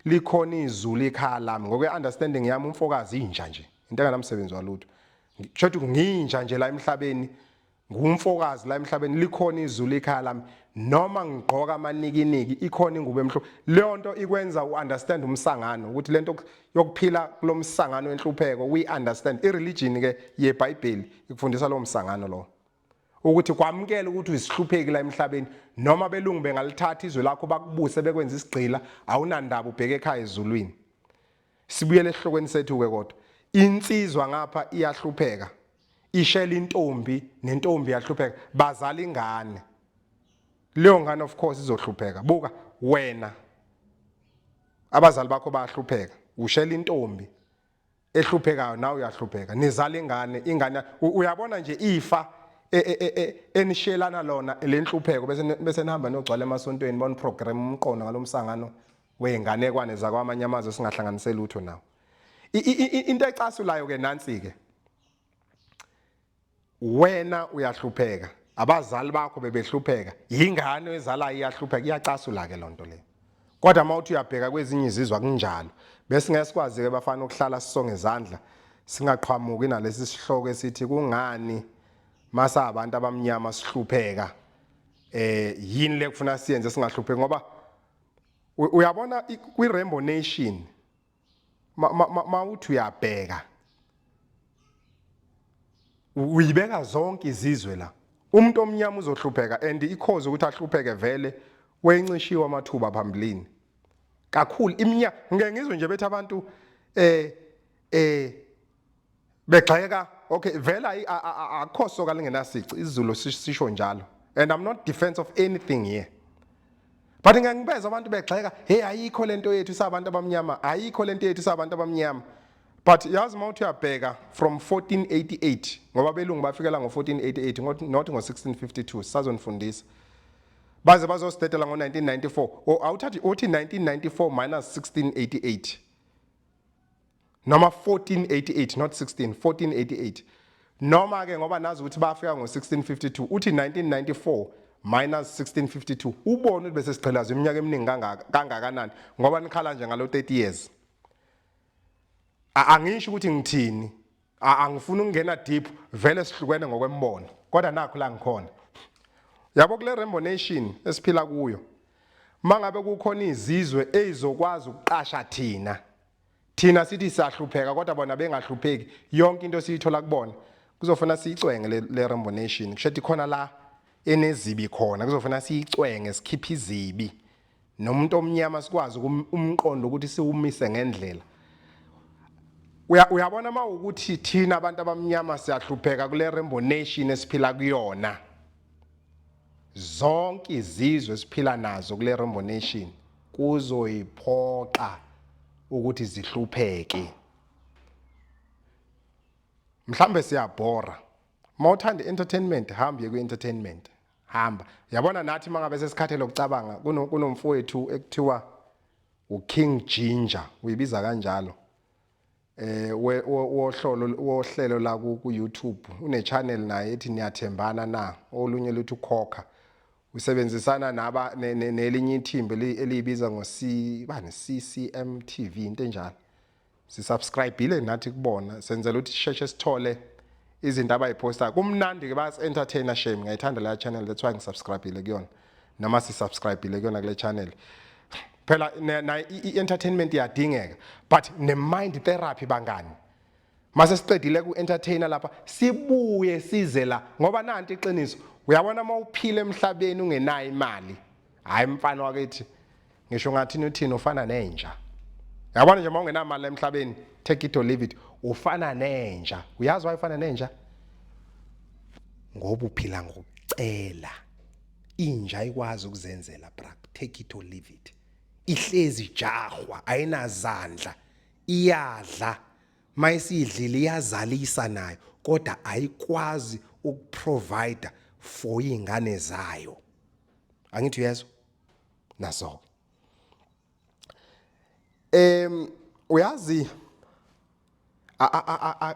likhona izulu ikhaya lami." Ngokwe understanding yami, umfokazi inja nje, into enganamsebenzi walutho. Kusho nginja nje la emhlabeni, ngumfokazi la emhlabeni, likhona izulu ikhaya lami, noma ngigqoka amanikiniki, ikhona ingubo emhlophe. Leyo nto ikwenza uunderstand umsangano, ukuthi lento yokuphila kulomsangano wenhlupheko, we understand ireligion ke yeBhayibheli ikufundisa lo msangano lo, ukuthi kwamukela ukuthi uyisihlupheki la emhlabeni, noma belungu bengalithatha izwe lakho, bakubuse, bekwenza isigqila, awunandaba, ubheke ekhaya ezulwini. Sibuyele esihlokweni sethu ke kodwa. Insizwa ngapha iyahlupheka, ishela intombi, nentombi iyahlupheka, bazala ingane. Leyo ngane of course izohlupheka. Buka wena, abazali bakho bayahlupheka, ushela intombi ehluphekayo, nawe uyahlupheka, nizala ingane. Ingane, uyabona nje ifa enishiyelana lona lenhlupheko, bese nihamba niyogcwala emasontweni, bona program umqondo ngalomsangano wey'nganekwane zakwamanye amazwe singahlanganise lutho nawo. Into ecasulayo ke nansi ke: wena uyahlupheka, abazali bakho bebehlupheka, yingane ezalayo iyahlupheka. Iyacasula ke lonto leyo. Kodwa uma uthi uyabheka kwezinye izizwe, akunjalo. Bese ngeke sikwazi ke bafana ukuhlala sisonge izandla, singaqhamuki nalesi sihloko esithi kungani masa abantu abamnyama sihlupheka, yini le kufuna siyenze singahlupheki? Ngoba uyabona, kwi Rainbow Nation, mawuthi uyabheka, uyibeka zonke izizwe la, umuntu omnyama uzohlupheka, and i-cause ukuthi ahlupheke vele wencishiwe amathuba phambilini kakhulu iminyaka. Ngeke ngizwe nje bethi abantu begxeka. Okay, vele akukho soka lingenasici, isiZulu sisho njalo, and I'm not defense of anything here, but ngeke ngibeze abantu begxeka, "Hey, ayikho lento yethu sabantu abamnyama, ayikho lento yethu sabantu abamnyama." But yazi, uma uthi uyabheka from 1488, ngoba belungu bafikela ngo-1488, not ngo-1652, sisazonifundisa, baze bazosidedela ngo-1994. Awuthathi uthi 1994 minus 1688, noma 1488, not 16, 1488, noma ke ngoba nazi ukuthi bafika ngo-1652, uthi 1994 minus 1652, ubone ukuthi bese sigqilazwe iminyaka eminingi kangaka kangakanani, ngoba nikhala nje ngalo 30 years. Angisho ukuthi ngithini, angifuni ukungena deep, vele sihlukene ngokwembono, kodwa nakho la ngikhona, yabo, kule Rainbow Nation esiphila kuyo, mangabe kukhona izizwe ezizokwazi ukuqasha thina, thina sithi siyahlupheka kodwa bona bengahlupheki, yonke into siyithola kubona, kuzofuna siyicwenge le Rainbow Nation. Kusho khona la enezibi khona, kuzofuna siyicwenge, sikhiphe izibi, nomuntu omnyama sikwazi umqondo ukuthi siwumise ngendlela. Uyabona, mawukuthi thina abantu abamnyama siyahlupheka kule Rainbow Nation esiphila kuyona, zonke izizwe esiphila nazo kule Rainbow Nation kuzoyiphoqa ukuthi zihlupheke. Mhlambe siyabhora. Mawuthanda entertainment, hamba uye kwi-entertainment, hamba. Yabona, nathi mangabe sesikhathele ukucabanga, kunomfowethu ekuthiwa uKing Ginger, uyibiza kanjalo, wohlolo wohlelo la ku YouTube, une channel naye ethi Niyathembana Na, olunye luthi ukhokha, usebenzisana naba nelinye ithimba eliyibiza ngo C bani, CCM TV, into enjalo. Sisubscribeile nathi kubona, senzela ukuthi sisheshe sithole. Izinto abayiposta kumnandi ke, bayas entertainer shame. Ngiyayithanda la channel, that's why ngisubscribeile kuyona, noma sisubscribeile kuyona kule channel. Phela na i-entertainment iyadingeka, but ne-mind therapy, bangani. Mase siqedile ku-entertainer lapha, sibuye size la, ngoba nanti iqiniso. Uyabona, uma uphila emhlabeni ungenayo imali, hayi mfana wakithi, ngisho ngathini uthini, ufana nenja. Yabona nje, uma ungenamali emhlabeni, take it or leave it, ufana nenja. Uyazi why ufana nenja? Ngoba uphila ngokucela. Inja ikwazi ukuzenzela, bra, take it or leave it. Ihlezi jahwa, ayinazandla, iyadla, mayisidlile iyazalisa nayo, kodwa ayikwazi ukuprovide for izingane zayo. Angithi uyezwa naso? Uyazi,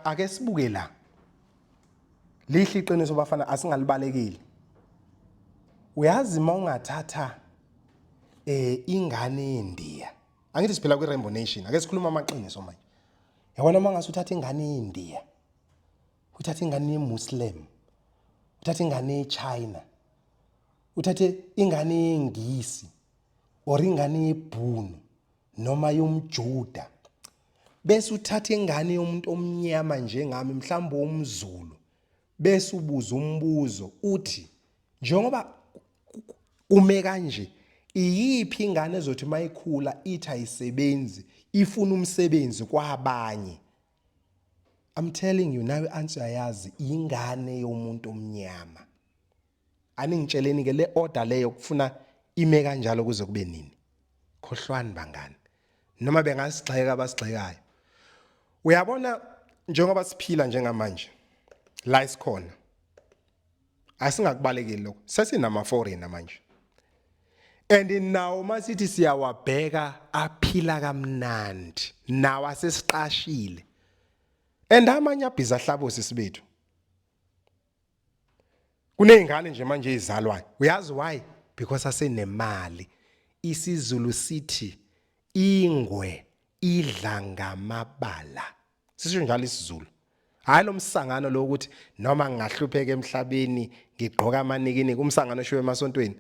ake sibuke la. Lihle iqiniso, bafana, asingalibalekile. Uyazi, mawungathatha ingane yeNdiya, angithi siphila kwi Rainbow Nation, ake sikhuluma amaqiniso manje. Yabona, mangase uthatha ingane yeNdiya, uthatha ingane yeMuslim, uthatha ingane yeChina, uthathe ingane yeNgisi or ingane yeBhunu noma yomJuda, bese uthatha ingane yomuntu omnyama njengami, mhlawumbe umZulu, bese ubuza umbuzo uthi, njengoba ume kanje, iyiphi ingane ezothi mayikhula ithi ayisebenzi, ifuna umsebenzi kwabanye? I'm telling you, nawe answer yazi, ingane yomuntu omnyama. Aningitsheleni ke, le order leyo kufuna ime kanjalo kuze kube nini? Khohlwani, bangani, noma bengasigxeka abasigxekayo. Uyabona, njengoba siphila njengamanje la isikhona, asingakubalekeli lokho, sesinama foreigner manje, and nawo masithi siyawabheka, aphila kamnandi nawo, asesiqashile, and amanye abhiza ahlabosi sibethu. Kuneyingane nje manje ezizalwayo. Uyazi why? Because asenemali. IsiZulu sithi ingwe idla ngamabala, sisho njalo isiZulu. Hayi, lo msangano lo ukuthi noma ngingahlupheka emhlabeni ngigqoka amanikiniki, umsangano oshiwe emasontweni,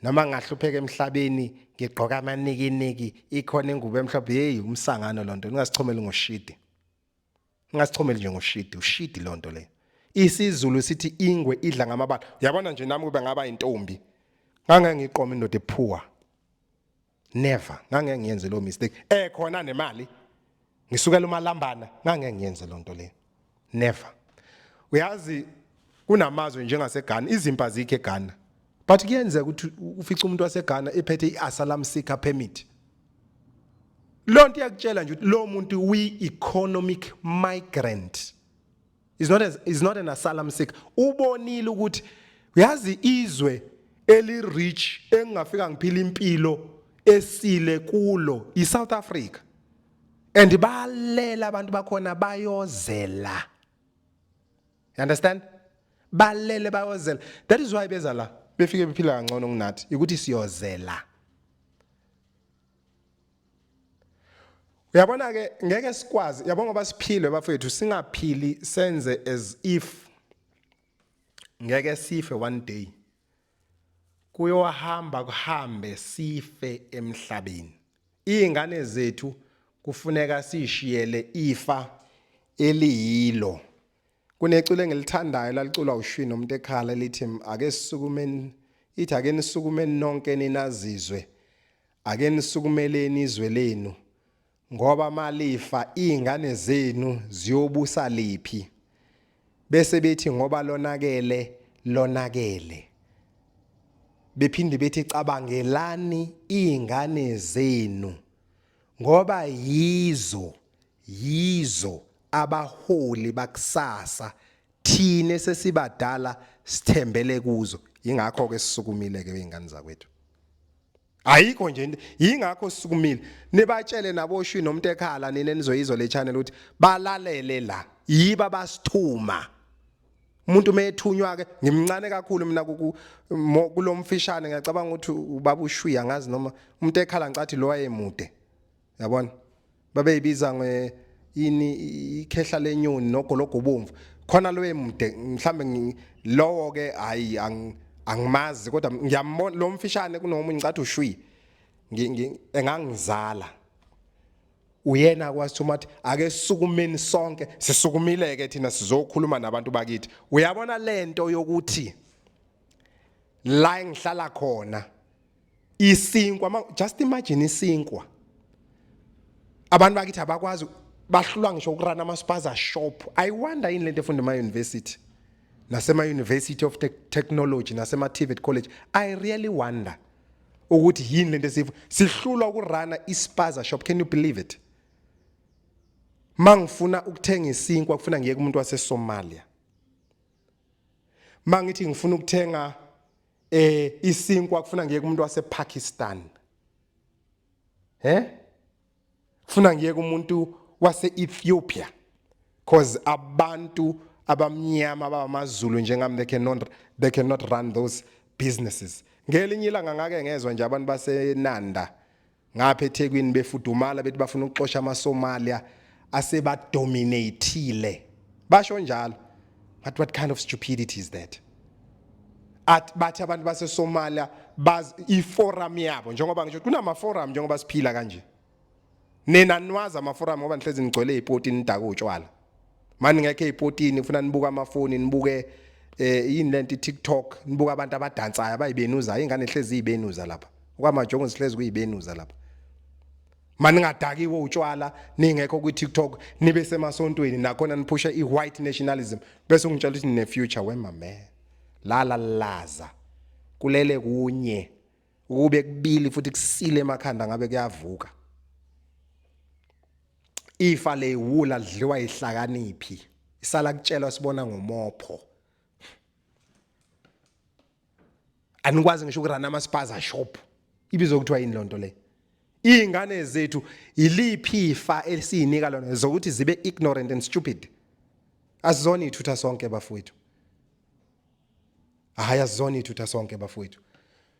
noma ngingahlupheka emhlabeni ngigqoka amanikiniki, ikhona ingubo emhlophe. Hey, umsangano lonto. Ningasichomeli ngoshidi, ngasichomeli nje ngoshidi, ushidi lonto le. IsiZulu sithi ingwe idla ngamabala. Yabona nje, nami kube ngaba intombi, ngangeke ngiqome indoda ephuwa, never. Ngangeke ngiyenze lo mistake khona nemali ngisukela umalambana, ngangeke ngiyenze lonto le, never. Uyazi, kunamazwe njengaseGhana, izimpi azikho eGhana, but kuyenzeka ukuthi ufice umuntu waseGhana ephethe iasylum seeker permit. Lonto iyakutshela nje ukuthi lo muntu we economic migrant, is not an asylum seeker. Ubonile ukuthi, uyazi, izwe eli rich engingafika ngiphila impilo esile kulo iSouth Africa, and balela abantu bakhona bayozela. You understand? Balele bayozela. That is why beza la, befike bephila kangcono kunathi, ukuthi siyozela. Uyabona ke, ngeke sikwazi, yabo, ngoba siphile, bafethu, singaphili senze as if ngeke sife one day. Kuyohamba kuhambe, sife emhlabeni. Izingane zethu kufuneka sishiyele ifa eliyilo. Kuneculo engilithandayo laliculwa uShwi nomuntu ekhala, elithi ake sisukumeni, ithi ake nisukumeni nonke ninazizwe, ake nisukumeleni izwe lenu, ngoba malifa izingane zenu ziyobusa liphi? Bese bethi ngoba lonakele, lonakele. Bephinde bethi cabangelani izingane zenu, ngoba yizo abaholi bakusasa, thina sesibadala sithembele kuzo. Ingakho ke sisukumile ke, izingane zakwethu. Ayikho nje into, yingakho sisukumile. Nibatshele naboshwi nomuntu ekhala, nina nizoyizwa le channel, ukuthi balalele la, yiba basithuma. Umuntu mayethunywa ke, ngimncane kakhulu mina kulomfishane, ngiyacabanga ukuthi ubaba ushwi, angazi noma umuntu ekhala, ngicathi lo wayemude. Yabona, babeyibiza nge yini, ikhehla lenyoni nogologo bomvu. Khona lo emude mhlambe lowo ke, hayi, angimazi kodwa ngiyambona lo mfishane kunomunye, ngicathi ushwi engangizala. Uyena kwasithuma athi ake sukumeni sonke. Sisukumile ke thina, sizokhuluma nabantu bakithi. Uyabona lento yokuthi la engihlala khona isinkwa, just imagine isinkwa, abantu bakithi abakwazi, bahlulwa ngisho ukuruna ama-spaza shop. I wonder yini lento efunda ema-university nasema-University of Technology nasema-TVET college. I really wonder ukuthi yini lento esifu sihlulwa ukuruna ispaza shop. Can you believe it? Mangifuna ukuthenga isinkwa, kufuna ngiye kumuntu waseSomalia. Mangithi ngifuna ukuthenga isinkwa, kufuna ngiye kumuntu wasePakistan, kufuna ngiye kumuntu wase-Ethiopia, cause abantu abamnyama abamaZulu njengami, they cannot run those businesses. Ngelinye ilanga ngake ngezwa nje abantu baseNanda ngapha eThekwini befudumala, bethi bafuna ukuxosha amaSomalia asebadominateile, basho njalo. But what kind of stupidity is that? At bathi abantu baseSomalia baz iforum yabo, njengoba ngisho kunama forum, njengoba siphila kanje. Nina niwazi ama forum ngoba nihlezi nigcwele ipoti, nidaka utshwala. Mani ngekho ezipotini, ufuna nibuka amafoni, nibuke yini lento, iTikTok, nibuka abantu abadansayo abayibenuza, ingane ehlezi ibenuza lapha okwamajongo, sihlezi kuyibenuza lapha. Mani ngadakiwe utshwala, ningekho ku TikTok, nibe semasontweni nakhona niphusha iwhite nationalism, bese ungitshela ukuthi nine future. Wema man, lala laza kulele kunye ukube kubili futhi kusile emakhanda ngabe kuyavuka. Ifa leyiwula lidliwa ihlakaniphi, isala kutshelwa sibona ngomopho. Anikwazi ngisho ukuruna ama-spaza shop. Ibizwa kuthiwa yini lonto le? Iy'ngane zethu, iliphi ifa elisiyinika lona zokuthi zibe ignorant and stupid? Asizona iy'thutha sonke, bafowethu. Hhayi, asizona iy'thutha sonke, bafowethu.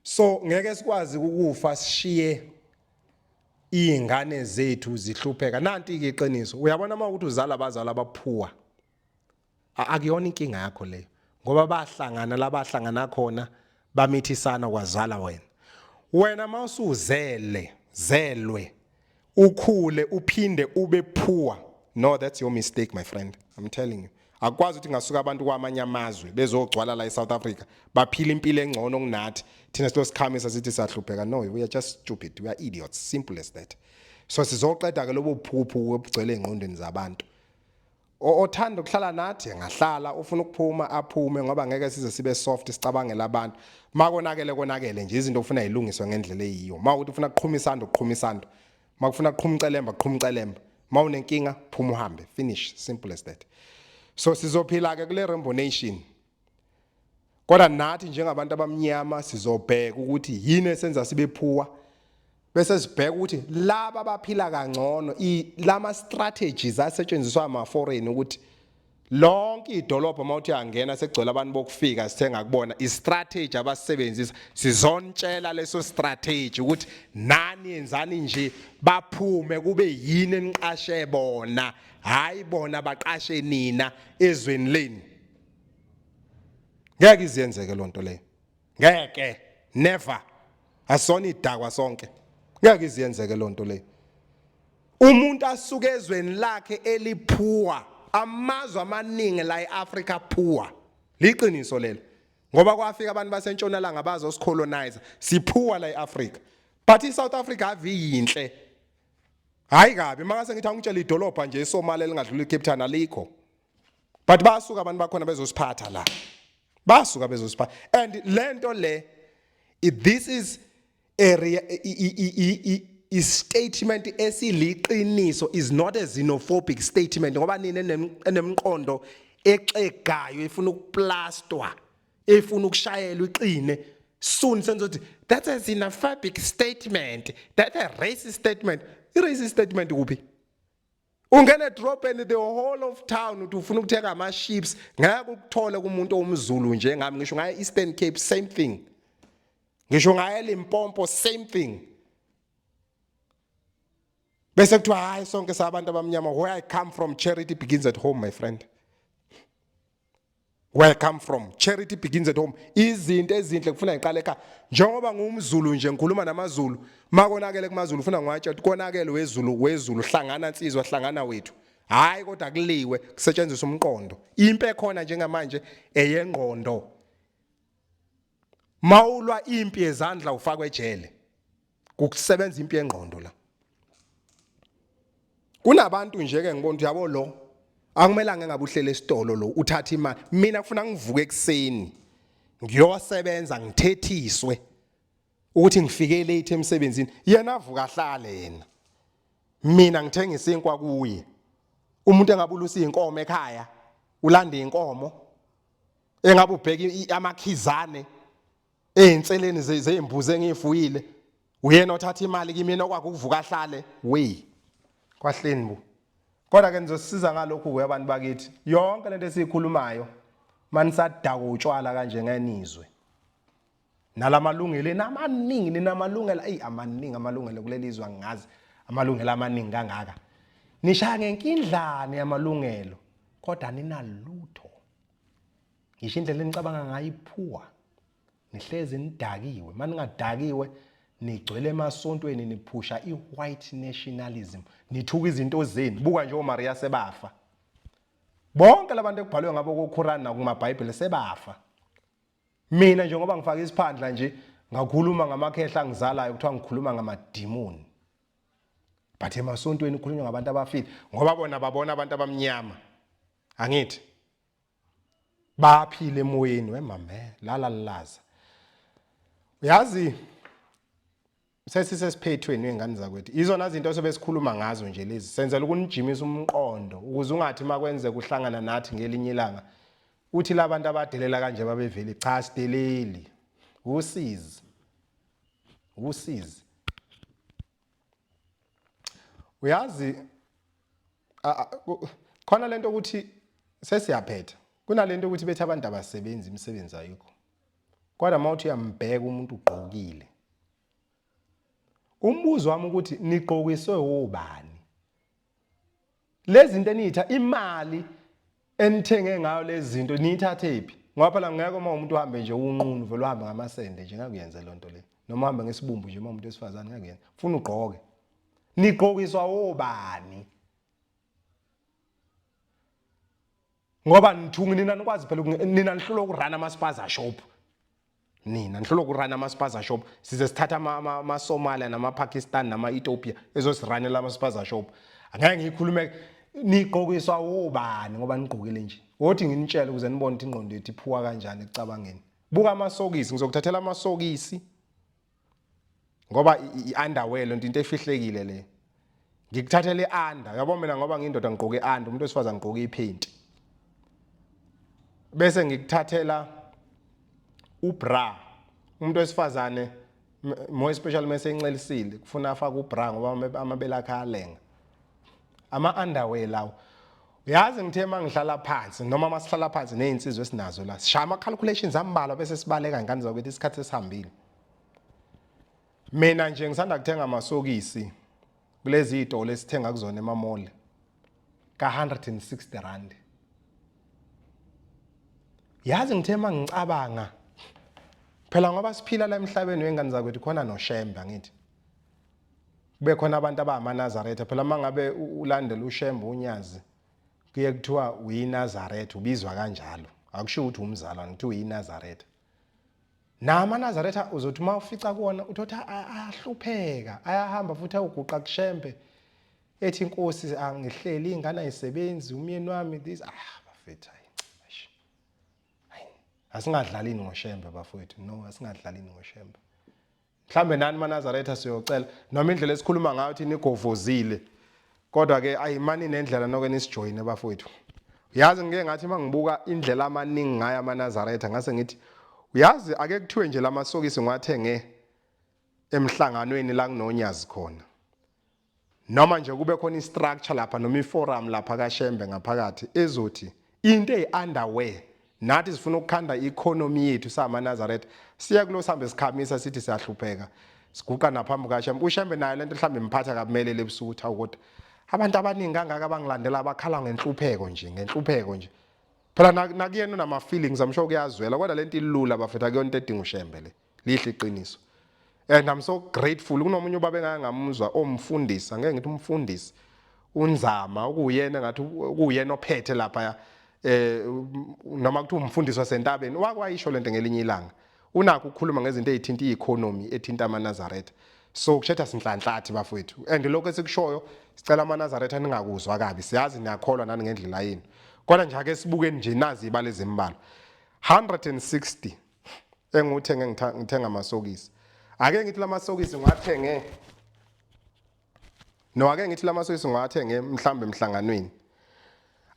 So ngeke sikwazi ukufa sishiye iy'ngane zethu zihlupheka. Nanti-ke iqiniso, uyabona, uma ukuthi uzala abazali abaphuwa, akuyona inkinga yakho leyo, ngoba bahlangana labahlangana khona, bamithisana, kwazala wena. Wena mawusuzele zelwe, ukhule, uphinde ube poor, no, that's your mistake, my friend, I'm telling you. Akwazi ukuthi ngasuka abantu kwamanye amazwe bezogcwala la eSouth Africa, baphila impilo engcono kunathi, thina silosikhamisa sithi siyahlupheka. No, we are just stupid, we are idiots, simple as that. So sizoqeda ke lobo buphukuphuku obugcwele engqondweni zabantu. Othanda ukuhlala nathi engahlala, ufuna ukuphuma aphume, ngoba ngeke size sibe soft sicabangela abantu. Makonakele konakele nje, izinto ufuna zilungiswe ngendlela eyiyo. Mawukuthi ufuna kuqhuma isando, kuqhuma isando. Makufuna kuqhuma ucelemba, kuqhuma ucelemba. Mawunenkinga, phuma uhambe, finish, simple as that. So sizophila ke kule Rainbow Nation, kodwa nathi njengabantu abamnyama sizobheka ukuthi yini esenza sibe poor, bese sibheka ukuthi laba abaphila kangcono, lama strategies asetshenziswa ama foreign ukuthi lonke idolobha mawuthi uyangena sekugcwele abantu bokufika. Sithenga kubona i-strategy abasebenzisa, sizontshela leso strategy ukuthi nani yenzani nje baphume, kube yini eniqashe bona, hayi bona baqashe nina ezweni leni. Ngeke iziyenzeke lonto leyo, ngeke, never. Asona idakwa sonke, ngeke iziyenzeke lonto leyo. Umuntu asuke ezweni lakhe elipoor, amazwe amaningi la eAfrica poor, liqiniso lelo, ngoba kwafika abantu basentshonalanga bazosicolonize, sipoor la eAfrica. But iSouth Africa aviyinhle, hayi kabi. Mangase ngithi angitshela idolobha nje eSomalia elingadlula iCape Town, alikho. But basuka abantu bakhona bezosiphatha la, basuka bezosiphatha. And lento le, this is a i statement esiliqiniso, is not a xenophobic statement, ngoba nina enemqondo exegayo efuna ukuplastwa, efuna ukushayelwa iqine soon, senzothi that's a xenophobic statement, that's a racist statement. I racist statement kuphi? Ungena edrobheni, the whole of town, uthi ufuna ukuthenga ama chips, ngeke ukuthole kumuntu omZulu njengami. Ngisho ngaye Eastern Cape, same thing. Ngisho ngaye Limpopo, same thing. Bese kuthiwa hayi, sonke sabantu abamnyama. Where I come from, charity begins at home, my friend. Where I come from, charity begins at home. Izinto ezinhle kufuna ngiqale ekhaya. Njengoba ngumZulu nje ngikhuluma namaZulu, makonakele kumaZulu ufuna ngiwatshe ukuthi konakele wezulu wezulu hlangana nsizwa hlangana wethu. Hayi kodwa kuliwe kusetshenziswa umqondo. Impe ekhona njengamanje eyengqondo. Mawulwa impi yezandla ufakwe ejele. Kukusebenza impi yengqondo la. Kunabantu nje ke ngibona ukuthi yabo lo akumelanga ngabe uhlele esitolo lo uthatha imali. Mina kufuna ngivuke ekseni ngiyosebenza ngithethiswe ukuthi ngifike late emsebenzini. Yena avuka ahlale yena. Mina ngithenga isinkwa kuye. Umuntu engabulusa inkomo ekhaya ulanda inkomo engabe ubheka amakhizane ezinseleni zezimbuzi engiyifuyile uyena othatha imali kimi yena okwakhe ukuvuka ahlale wey kwahleni bu kodwa ke nizosisiza ngalokhu ke abantu bakithi yonke lento esiyikhulumayo manisadaka utshwala kanje ngenizwe nalamalungelo enamaningi ninamalungelo eyi amaningi amalungelo kuleli zwe angazi amalungelo amaningi kangaka nishaya ngenkindlane yamalungelo kodwa ninalutho ngisho indlela enicabanga ngayo iphuwa nihlezi nidakiwe maningadakiwe nigcwele emasontweni niphusha i-white nationalism nithuka izinto zenu buka nje oMaria sebafa bonke labantu ekubhalwe ngabo koQuran nakumabhayibheli sebafa mina nje ngoba ngifaka isiphandla nje ngakhuluma ngamakhehla angizalayo kuthiwa ngikhuluma ngamadimoni but emasontweni kukhulunywa ngabantu abafile ngoba bona babona abantu abamnyama angithi baphile emoyeni wemame lala lilaza uyazi sesisesiphethweni wengane zakwethu izona zinto sobe sikhuluma ngazo nje lezi senzela ukunijimisa umqondo ukuze ungathi makwenze kuhlangana nathi ngelinye ilanga uthi labantu abadelela kanje babevele cha sideleli usizi usizi uyazi khona lento ukuthi sesiyaphetha kunalento ukuthi bethi abantu abasebenzi imisebenzi ayikho kodwa uma uthi uyambheka umuntu ugqokile umbuzo wami ukuthi nigqokiswe obani lezi zinto eniyitha imali enithenge ngayo lezi zinto niyithathe phi ngoba phela ngeke uma umuntu uhambe nje unqunu vele uhambe ngamasende nje ngeke uyenze loo nto le noma uhambe ngesibumbu nje uma umuntu wesifazane ngeke uyenze funa ugqoke nigqokiswa obani ngoba nithungi nina nikwazi phela nina nihlulwa ukurana ama-spaza shop nina nihlulwa ukurana ama-spaza shop size sithatha ama-somalia nama-pakistan nama-ethiopia ezosiranela ama-spaza shop angeke ngiyikhulume nigqokiswa wobani ngoba nigqokile nje wothi nginitshele ukuze nibone ukuthi ingqondo yethu iphuwa kanjani ekucabangeni buka amasokisi ngizokuthathela amasokisi ngoba i-underwear lento into efihlekile le ngikuthathele i-under yabo mina ngoba ngiyindoda ngigqoke i-under umuntu wesifazane ngigqoke iphenti bese ngikuthathela ubra umuntu wesifazane more especially mase encelisile kufuna afake ubra ngoba amabele akhe alenga ama underwear lawo uyazi ngithe mangihlala phansi noma masihlala phansi nezinsizwa esinazo la sishaya ama calculations ambalwa bese sibaleka ngane zakwethu isikhathi esihambile mina nje ngisanda kuthenga amasokisi kulezi zitolo esithenga kuzona emamall ka 160 rand yazi ngithe mangicabanga phela ngoba siphila la emhlabeni wengane zakwethu khona noshembe angithi kube khona abantu abangamaNazaretha phela mangabe ulandela uShembe unyazi kuye kuthiwa uyiNazaretha ubizwa kanjalo akusho ukuthi umzalwane kuthiwa uyiNazaretha namaNazaretha uzothi uma ufica kuwona uthothi ayahlupheka ayahamba futhi awuguqa kuShembe ethi inkosi angihleli ingane ayisebenzi umyeni wami this ah bafethu hayi asingadlalini ngoShembe bafowethu no asingadlalini ngoShembe Mhlambe nani maNazaretha siyocela noma indlela esikhuluma ngayo thina igovozile. Kodwa ke ayimani nendlela noke nisijoyine bafowethu. Uyazi ngike ngathi mangibuka indlela amaningi ngayo amaNazaretha ngase ngithi uyazi ake kuthiwe nje lamasokisi ngiwathenge emhlanganweni la kunonyazi khona. Noma nje kube khona istructure lapha noma iforum lapha kaShembe ngaphakathi ezothi into eyi-underwear nathi sifuna ukukhanda i-economy yethu samaNazaretha siya kulo sihambe sikhamisa sithi siyahlupheka siguqa naphambi kaShembe uShembe naye lento mhlawumbe imphatha kabumelele ebusuku uthi awu kodwa abantu abaningi kangaka abangilandela abakhala ngenhlupheko nje ngenhlupheko nje. Phela nakuyena unama feelings, I'm sure kuyazwela, kodwa lento ilula bafethu, akuyona into edinga uShembe le. Lihle iqiniso. And I'm so grateful kunomunye ubaba engake ngamuzwa omfundisi, angeke ngithi umfundisi unzama ukuyena ngathi ukuyena ophethe lapha noma kuthiwa umfundisi wasentabeni, wakwayisho lento ngelinye ilanga. Unakho ukukhuluma ngezinto ezithinta i-economy ethinta amaNazaretha. So kushetha sinhlanhlathi bafowethu, and lokho esikushoyo sicela amaNazaretha ningakuzwa kabi, siyazi niyakholwa nani ngendlela yenu, kodwa nje ake sibukeni nje nazi ibale ezimbalwa. 160 engiwuthenge, ngithenga amasokisi, ake ngithi lamasokisi ngiwathenge, no, ake ngithi lamasokisi ngiwathenge mhlambe emhlanganweni,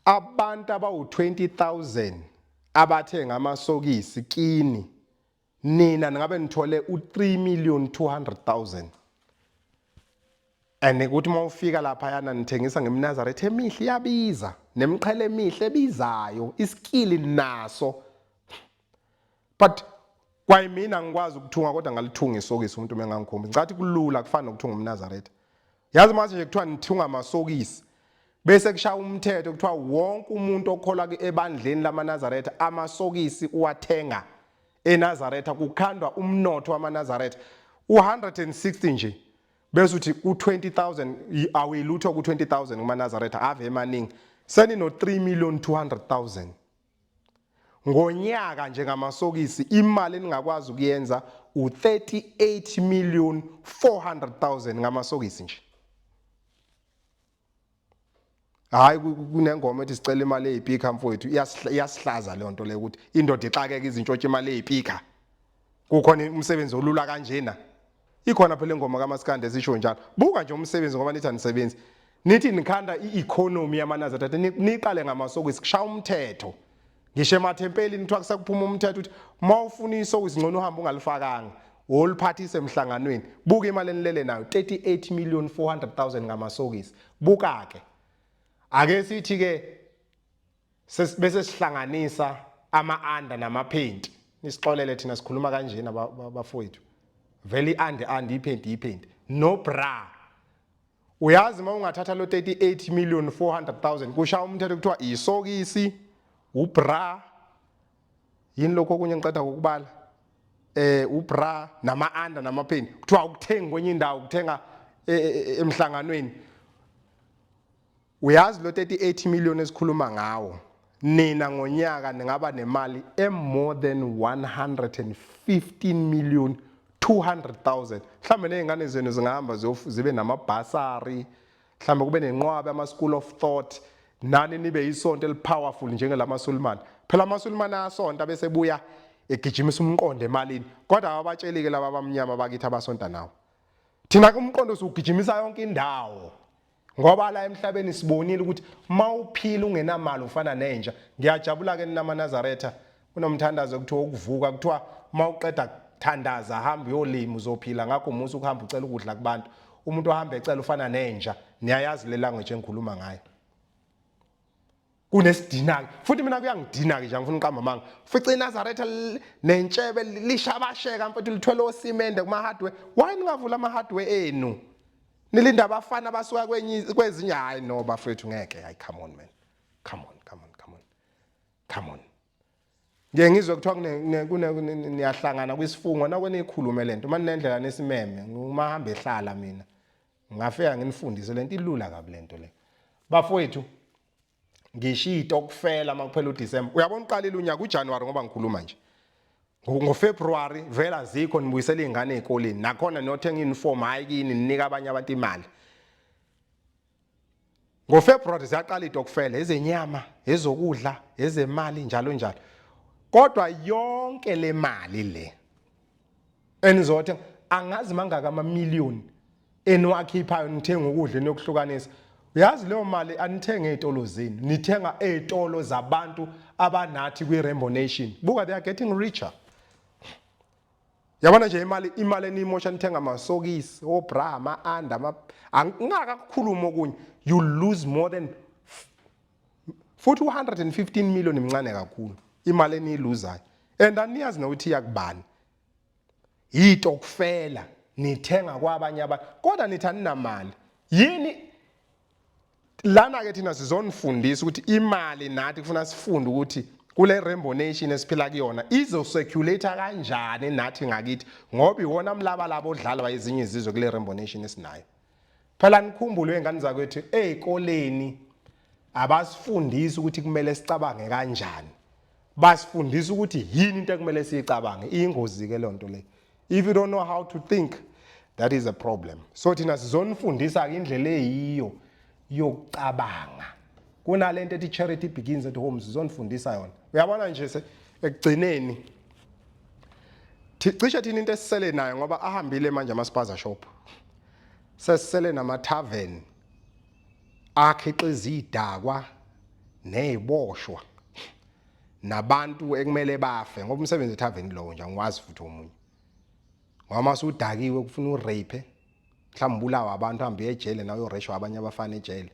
abantu abawu-20,000 abathenga amasokisi kini nina ningabe nithole u-3 million 200,000. And ukuthi uma ufika laphayana nithengisa ngemNazaretha emihle, iyabiza, nemiqhele emihle ebizayo, iskili naso, but kwayimina ngikwazi ukuthunga, kodwa ngalithunga isokisi umuntu mengangikhombi. Ngicathi kulula, kufana nokuthunga umNazaretha. Yazi manje nje kuthiwa nithunga amasokisi, bese kushaya umthetho kuthiwa wonke umuntu okholwa ebandleni lamaNazaretha amasokisi uwathenga eNazaretha, kukhandwa umnotho wamaNazaretha. U160 nje bese uthi ku20000, awuyilutho ku20000 kumaNazaretha, ave emaningi, senino 3 million 200,000 ngonyaka nje ngamasokisi. Imali eningakwazi ukuyenza u38 million 400,000 ngamasokisi nje. Hayi, kunengoma ethi sicela imali eyipika mfowethu, iyasihlaza leyo nto leyo, ukuthi indoda ixakeke izintshontshe imali eyipika, kukhona umsebenzi olula kanjena. Ikhona phela ingoma kaMaskandi esisho njalo. Buka nje umsebenzi, ngoba nithi anisebenzi, nithi nikhanda i-economy yamaNazaretha, niqale ngamasokisi, kushaya umthetho ngisho emathempelini, kuthiwa kusekuphuma umthetho ukuthi uma ufuna isokisi ngcono uhambe ungalifakanga, woliphathise emhlanganweni. Buka imali enilele nayo, 38 million 400,000 ngamasokisi. Buka ke, ake sithi ke bese sihlanganisa ama-under namaphenti, nisixolele thina sikhuluma kanjena bafowethu, vele i-under under, iphenti iphenti, no bra. Uyazi uma ungathatha lo 38 million 400,000, kushaya umthetho kuthiwa isokisi, ubra, yini lokho okunye ngiqeda ukubala, ubra nama-under namaphenti, kuthiwa ukuthenga kwenye indawo, ukuthenga emhlanganweni. Uyazi lo 38 million esikhuluma ngawo, nina ngonyaka ningaba nemali e-more than 115 million 200,000. Mhlawumbe nezingane zenu zingahamba zibe namabhasari, mhlawumbe kube nenqwabe ama-school of thought, nani nibe isonto elipowerful njengelamaSulumane. Phela amaSulumane ayasonta bese buya egijimisa umqondo emalini, kodwa ababatsheli-ke laba abamnyama bakithi abasonta nawo. Thina ke umqondo siwugijimisa yonke indawo, ngoba la emhlabeni sibonile ukuthi mawuphila ungenamali ufana nenja. Ngiyajabula ke namaNazaretha, kunomthandazo kuthiwa ukuvuka, kuthiwa mawuqeda thandaza hamba uyolima, uzophila. Ngakho umusa ukuhamba ucela ukudla kubantu. Umuntu ohamba ecela ufana nenja. Niyayazi le language engikhuluma ngayo, kunesidina futhi. Mina kuyangidina ke nje, angifuna uqamba amanga. Fica iNazaretha nentshebe lishabasheka mfethu, lithwele osimende kuma hardware. Why ningavula ama hardware enu, nilinda abafana abasuka kwenye kwezinye? Hayi no bafethu, ngeke. Hayi, come on man, come on, come on, come on, come on. Ngiye ngizwe kuthiwa niyahlangana kwisifungo nakwe nikhulume lento manje nendlela nesimeme uma hamba ehlala, mina ngafika nginifundise lento, ilula kabi lento le bafowethu. Ngisho itokufela makuphela uDecember, uyabona uqalile unyaka uJanuary, ngoba ngikhuluma nje ngoFebruary vela azikho, nibuyisela izingane ezikoleni, nakhona niyothenga uniform, hayi kini, ninika abanye abantu imali. NgoFebruary ziyaqala itokufela, ezenyama, ezokudla, ezemali, njalo njalo. Kodwa yonke le mali le enizothenga, angazi mangaka amamiliyoni eniwakhiphayo nithenga ukudla eniyokuhlukanisa. Uyazi leyo mali anithenge ezitolo zenu, nithenga ezitolo zabantu abanathi kwi-Rainbow Nation. Buka, they are getting richer. Yabona nje imali eniyimosha nithenga amasokisi, obra, ama-under, angingakakukhuluma okunye, you lose more than futhi u-115 million imncane kakhulu imali eniyiluzayo, and aniyazi nokuthi iyakubani. Yitokufela nithenga kwabanye abantu, kodwa nithi aninamali. Yini? Lana ke thina sizonifundisa ukuthi imali nathi kufuna sifunde ukuthi kule Rainbow Nation esiphila kuyona izo-circulate kanjani nathi ngakithi, ngoba iwona mlabalaba odlalwa ezinye izizwe kule Rainbow Nation esinayo. Phela nikhumbule wengane zakwethu, ezikoleni abasifundisi ukuthi kumele sicabange kanjani, basifundisa ukuthi yini into ekumele siyicabange. Iyingozi ke lonto le. If you don't know how to think, that is a problem. So thina sizonifundisa ke indlela eyiyo yokucabanga. Kunalento ethi "Charity begins at home", sizonifundisa yona. Uyabona nje, se ekugcineni cishe thina into esisele nayo, ngoba ahambile manje ama-spaza shop, sesisele nama-tavern akhiqiza idakwa neziboshwa nabantu ekumele bafe, ngoba umsebenzi ethaveni lowo nje, angiwazi futhi omunye, ngoba mase udakiwe kufuna urape, mhlawumbe ubulawa abantu, hambe ejele nawe uyoreshwa abanye abafana ejele,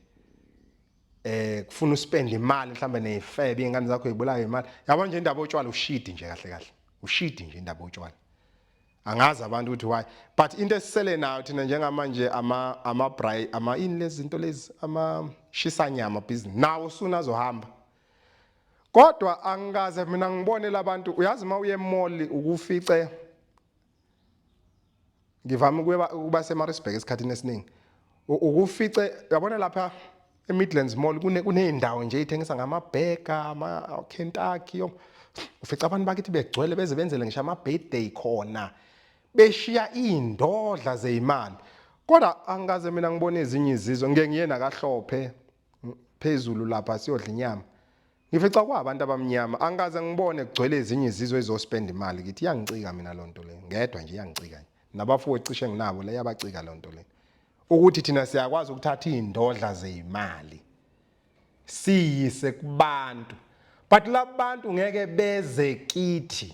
kufuna uspend imali mhlawumbe nezifebe, ingane zakho zibulawa imali. Yabo nje indaba otshwala ushidi nje, kahle kahle ushidi nje indaba otshwala. Angazi abantu ukuthi why, but into esisele nayo thina njengamanje ama braai, ama ini, lezi zinto lezi, ama shisanyama business nawo soon azohamba. Kodwa angikaze mina ngibone labantu. Uyazi, uma uye emall ukufice, ngivame ukuba seMaritzburg esikhathini esiningi, ukufice uyabona lapha eMidlands Mall kuneyindawo nje ithengisa ngamabhega, ama Kentucky, ufica abantu bakithi begcwele, beze benzele ngisho ama birthday khona, beshiya indodla zeyimali. Kodwa angikaze mina ngibone ezinye izizwe. Ngeke ngiye nakahlophe phezulu lapha siyodla inyama, ngifica kwabantu abamnyama. Angikaze ngibone kugcwele ezinye izizwe ezospend imali kithi. Iyangicika mina lonto le ngedwa nje, iyangicika nje. Nabafuwe cishe nginabo le, yabacika lonto le, ukuthi thina siyakwazi ukuthatha iy'ndodla zeyimali siyise kubantu, but labantu ngeke beze kithi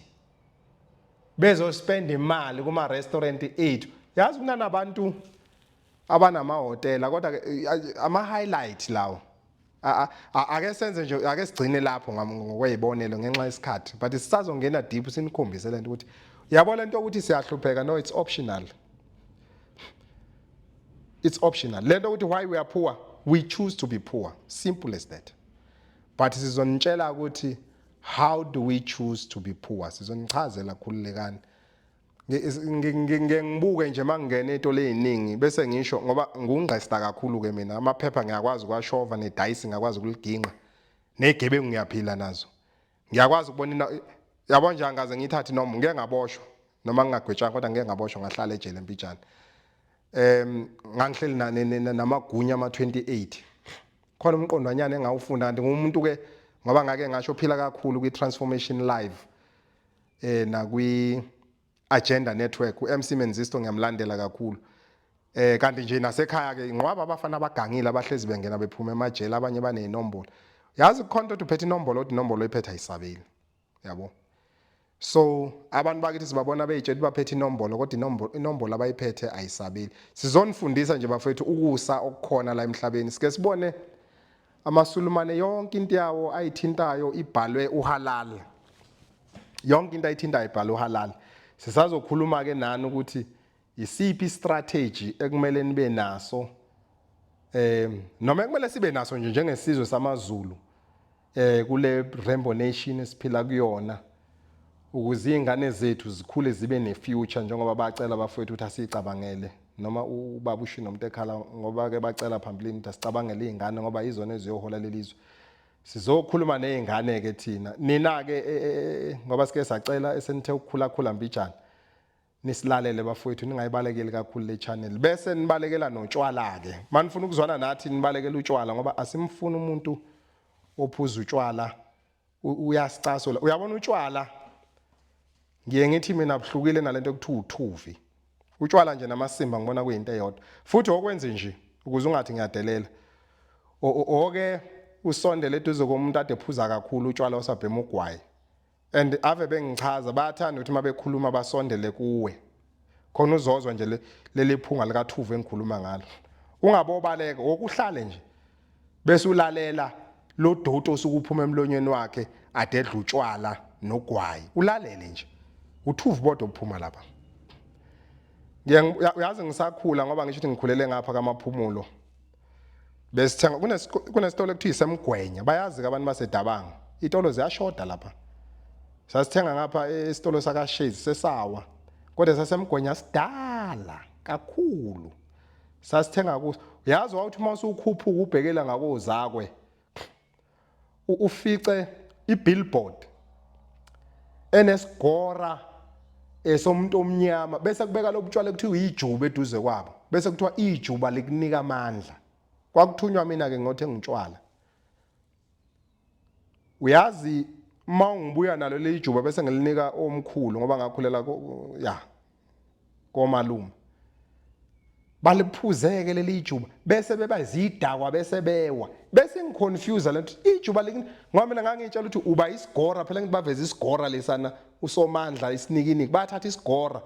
bezospend imali kuma restaurant ethu. Yazi, kunanabantu abanamahhotela, kodwa ke ama highlight lawo. Ake senze nje, ake sigcine lapho ngokwezibonelo ngenxa yesikhathi, but sisazongena deep sinikhombise lento ukuthi yabo lento ukuthi siyahlupheka. No, it's optional, it's optional lento ukuthi why we are poor. We choose to be poor, simple as that. But sizonitshela ukuthi how do we choose to be poor. Sizonichazela, khululekani. Ngike ngibuke nje mangingena ey'tolo ey'ningi, bese ngisho ngoba ngungqesta kakhulu ke mina, amaphepha ngiyakwazi ukwashova, nedayisi ngiyakwazi ukuliginqa, ney'gebengu ngiyaphila nazo, ngiyakwazi ukubona yabo nje. Angaze ngiyithathe noma ngike ngaboshwa noma ngingagwetshanga, kodwa ngike ngaboshwa, ngahlala ejele empijana. Ngangihleli namagunya ama-28. Khona umqondwanyana engawufunda, kanti ngumuntu ke, ngoba ngake ngasho, phila kakhulu kwi-Transformation Live nakwi Agenda Network. uMC Menzisto ngiyamlandela kakhulu. Kanti nje nasekhaya ke inqwaba abafana abagangile abahlezi bengena bephuma emajele, abanye banezinombolo. Yazi, kukhona ukuthi uphethe inombolo, kodwa inombolo oyiphethe ayisabeli, yabo. So abantu bakithi sibabona beyitshela ukuthi baphethe inombolo, kodwa inombolo abayiphethe ayisabeli. Sizonifundisa nje bafethu ukusa okukhona la emhlabeni. Sike sibone amaSulumane, yonke into yawo ayithintayo ibhalwe uhalal, yonke into ayithintayo ibhalwe uhalal. Sisazokhuluma ke nani ukuthi isiphi strategy ekumele nibe naso, noma ekumele sibe naso nje njengesizwe samaZulu kule Rainbow Nation esiphila kuyona, ukuze izingane zethu zikhule zibe nefuture, njengoba bacela abafowethu ukuthi asicabangele, noma ubaba ushino umuntu ekhala, ngoba ke bacela phambilini ukuthi asicabangele izingane, ngoba izona eziyohola lelizwe. Sizokhuluma nezingane ke thina, nina ke, ngoba sike sacela esenithe ukukhula khula mbijana, nisilalele bafowethu, ningayibalekeli kakhulu le channel, bese nibalekela notshwala ke. Manifuna ukuzwana nathi, nibalekela utshwala, ngoba asimfuni umuntu ophuza utshwala, uyasicasula. Uyabona utshwala, ngiye ngithi mina buhlukile nalento ekuthiwa uthuvi. Utshwala nje namasimba ngibona kuyinto eyodwa. Futhi okwenze nje ukuze ungathi ngiyadelela, oke usondele eduze komuntu ade phuza kakhulu utshwala, osabhema ugwayi, and ave bengichaza, bayathanda ukuthi uma bekhuluma basondele kuwe khona uzozwa nje leli phunga likathuvi engikhuluma ngalo. Ungabobaleka, okuhlale nje bese ulalela lo doti osuke uphuma emlonyeni wakhe adedla utshwala nogwayi, ulalele nje uthuvi bodwa obuphuma lapha. Uyazi, ngisakhula, ngoba ngisho ukuthi ngikhulele ngapha kaMaphumulo. Besithenga kunesitolo ekuthiwa isemgwenya, bayazi ke abantu basedabanga. Itolo ziyashoda lapha. Sasithenga ngapha esitolo sakaShezi sesawa. Kodwa sasemgwenya sidala kakhulu. Sasithenga kuso. Uyazi wawuthi uma usukhuphuka ubhekela ngakozakwe ufice i-billboard enesigora esomuntu omnyama bese kubeka lobutshwala kuthiwa ijuba eduze kwabo bese kuthiwa ijuba likunika amandla. Kwakuthunywa mina ke ngothenga utshwala. Uyazi uma ungibuya nalo lelijuba bese ngilinika omkhulu ngoba ngakhulela ya komalume, baliphuzeke leli juba bese beba izidakwa bese bewa, bese ngiconfuse lento ijuba ngoba mina ngangitshela ukuthi uba isigora phela, ngithi baveza isigora lesana usomandla isinikiniki, bathatha isigora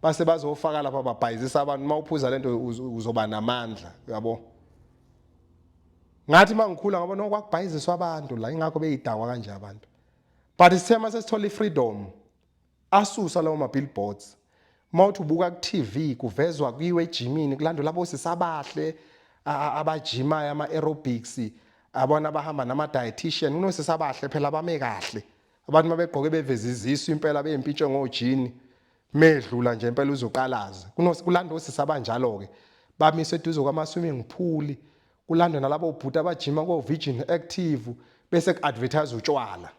base bazofaka lapha babhayizisa abantu, uma uphuza lento uzoba namandla, uyabo. Ngathi mangikhula ngabona okwakubhayiziswa abantu la, ingakho beyidakwa kanje abantu. But sithe mase sithola ifreedom, asusa lawo ma-billboards. Uma uthi ubuka ku-TV kuvezwa kuyiwe ejimini, kulandwa labo sisabahle abajimayo ama-aerobics, abona abahamba nama-dietitian, kunosisabahle phela bame kahle, abantu mabegqoke beveza izisu impela beyimpintshwe ngojini, medlula nje impela uzoqalaza. Kulandwa osisi abanjalo-ke bamiswe eduze kwama-swimming pool, kulandwa nalabo bhuti abajima ko-Virgin Active, bese ku-advertise utshwala.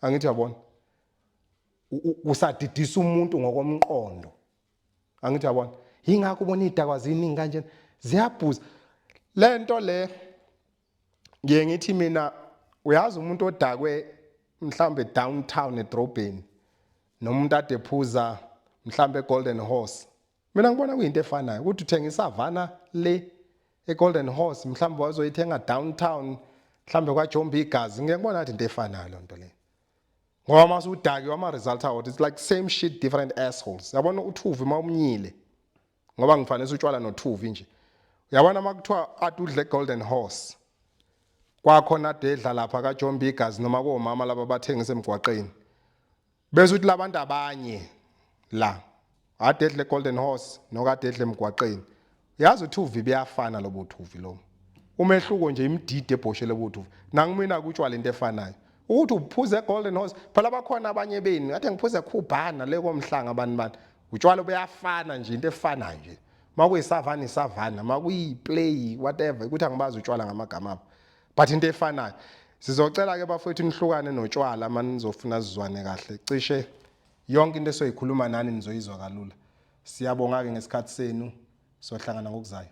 Angithi uyabona, usadidisa umuntu ngokomqondo. Angithi uyabona, yingakho ubona idakwa ziningi kanjena ziyabhuza lento le. Ngiye ngithi mina, uyazi umuntu odakwe mhlambe downtown edrobheni nomuntu ade phuza mhlambe Golden Horse, mina ngibona kuyinto efanayo, ukuthi uthenga iSavanna le eGolden Horse, mhlawumbe wazoyithenga downtown mhlambe kwaJombi igazi, ngeke ngibona ngathi into efanayo lonto le, ngoba mase udakiwe ama-result awo, it's like same shit, different assholes. Yabona uthuvi uma umnyile, ngoba ngifanele utshwala nothuvi nje, uyabona uma kuthiwa ade udle Golden Horse kwakhona ade edla lapha kaJombi igazi noma komama laba bathengisa emgwaqeni, bese uthi labantu abanye la ade edle Golden Horse nokade edle emgwaqeni, yazi uthuvi buyafana lobo thuvi lo, umehluko nje imididi ebhoshele buthuvi. Nangimina kutshwala into efanayo, ukuthi uphuze Golden Horse, phela bakhona abanye beni ngathi ngiphuze khubhana le komhlanga, abantu bani, utshwala buyafana nje, into efanayo nje. MakuyiSavanna, iSavanna, makuyi-play, whatever, ukuthi angibazi utshwala ngamagama abo, but into efanayo. Sizocela ke bafowethu nihlukane notshwala mani nizofuna sizwane kahle. Cishe yonke into esoyikhuluma nani nizoyizwa kalula. Siyabonga ke ngesikhathi senu, sohlangana ngokuzayo.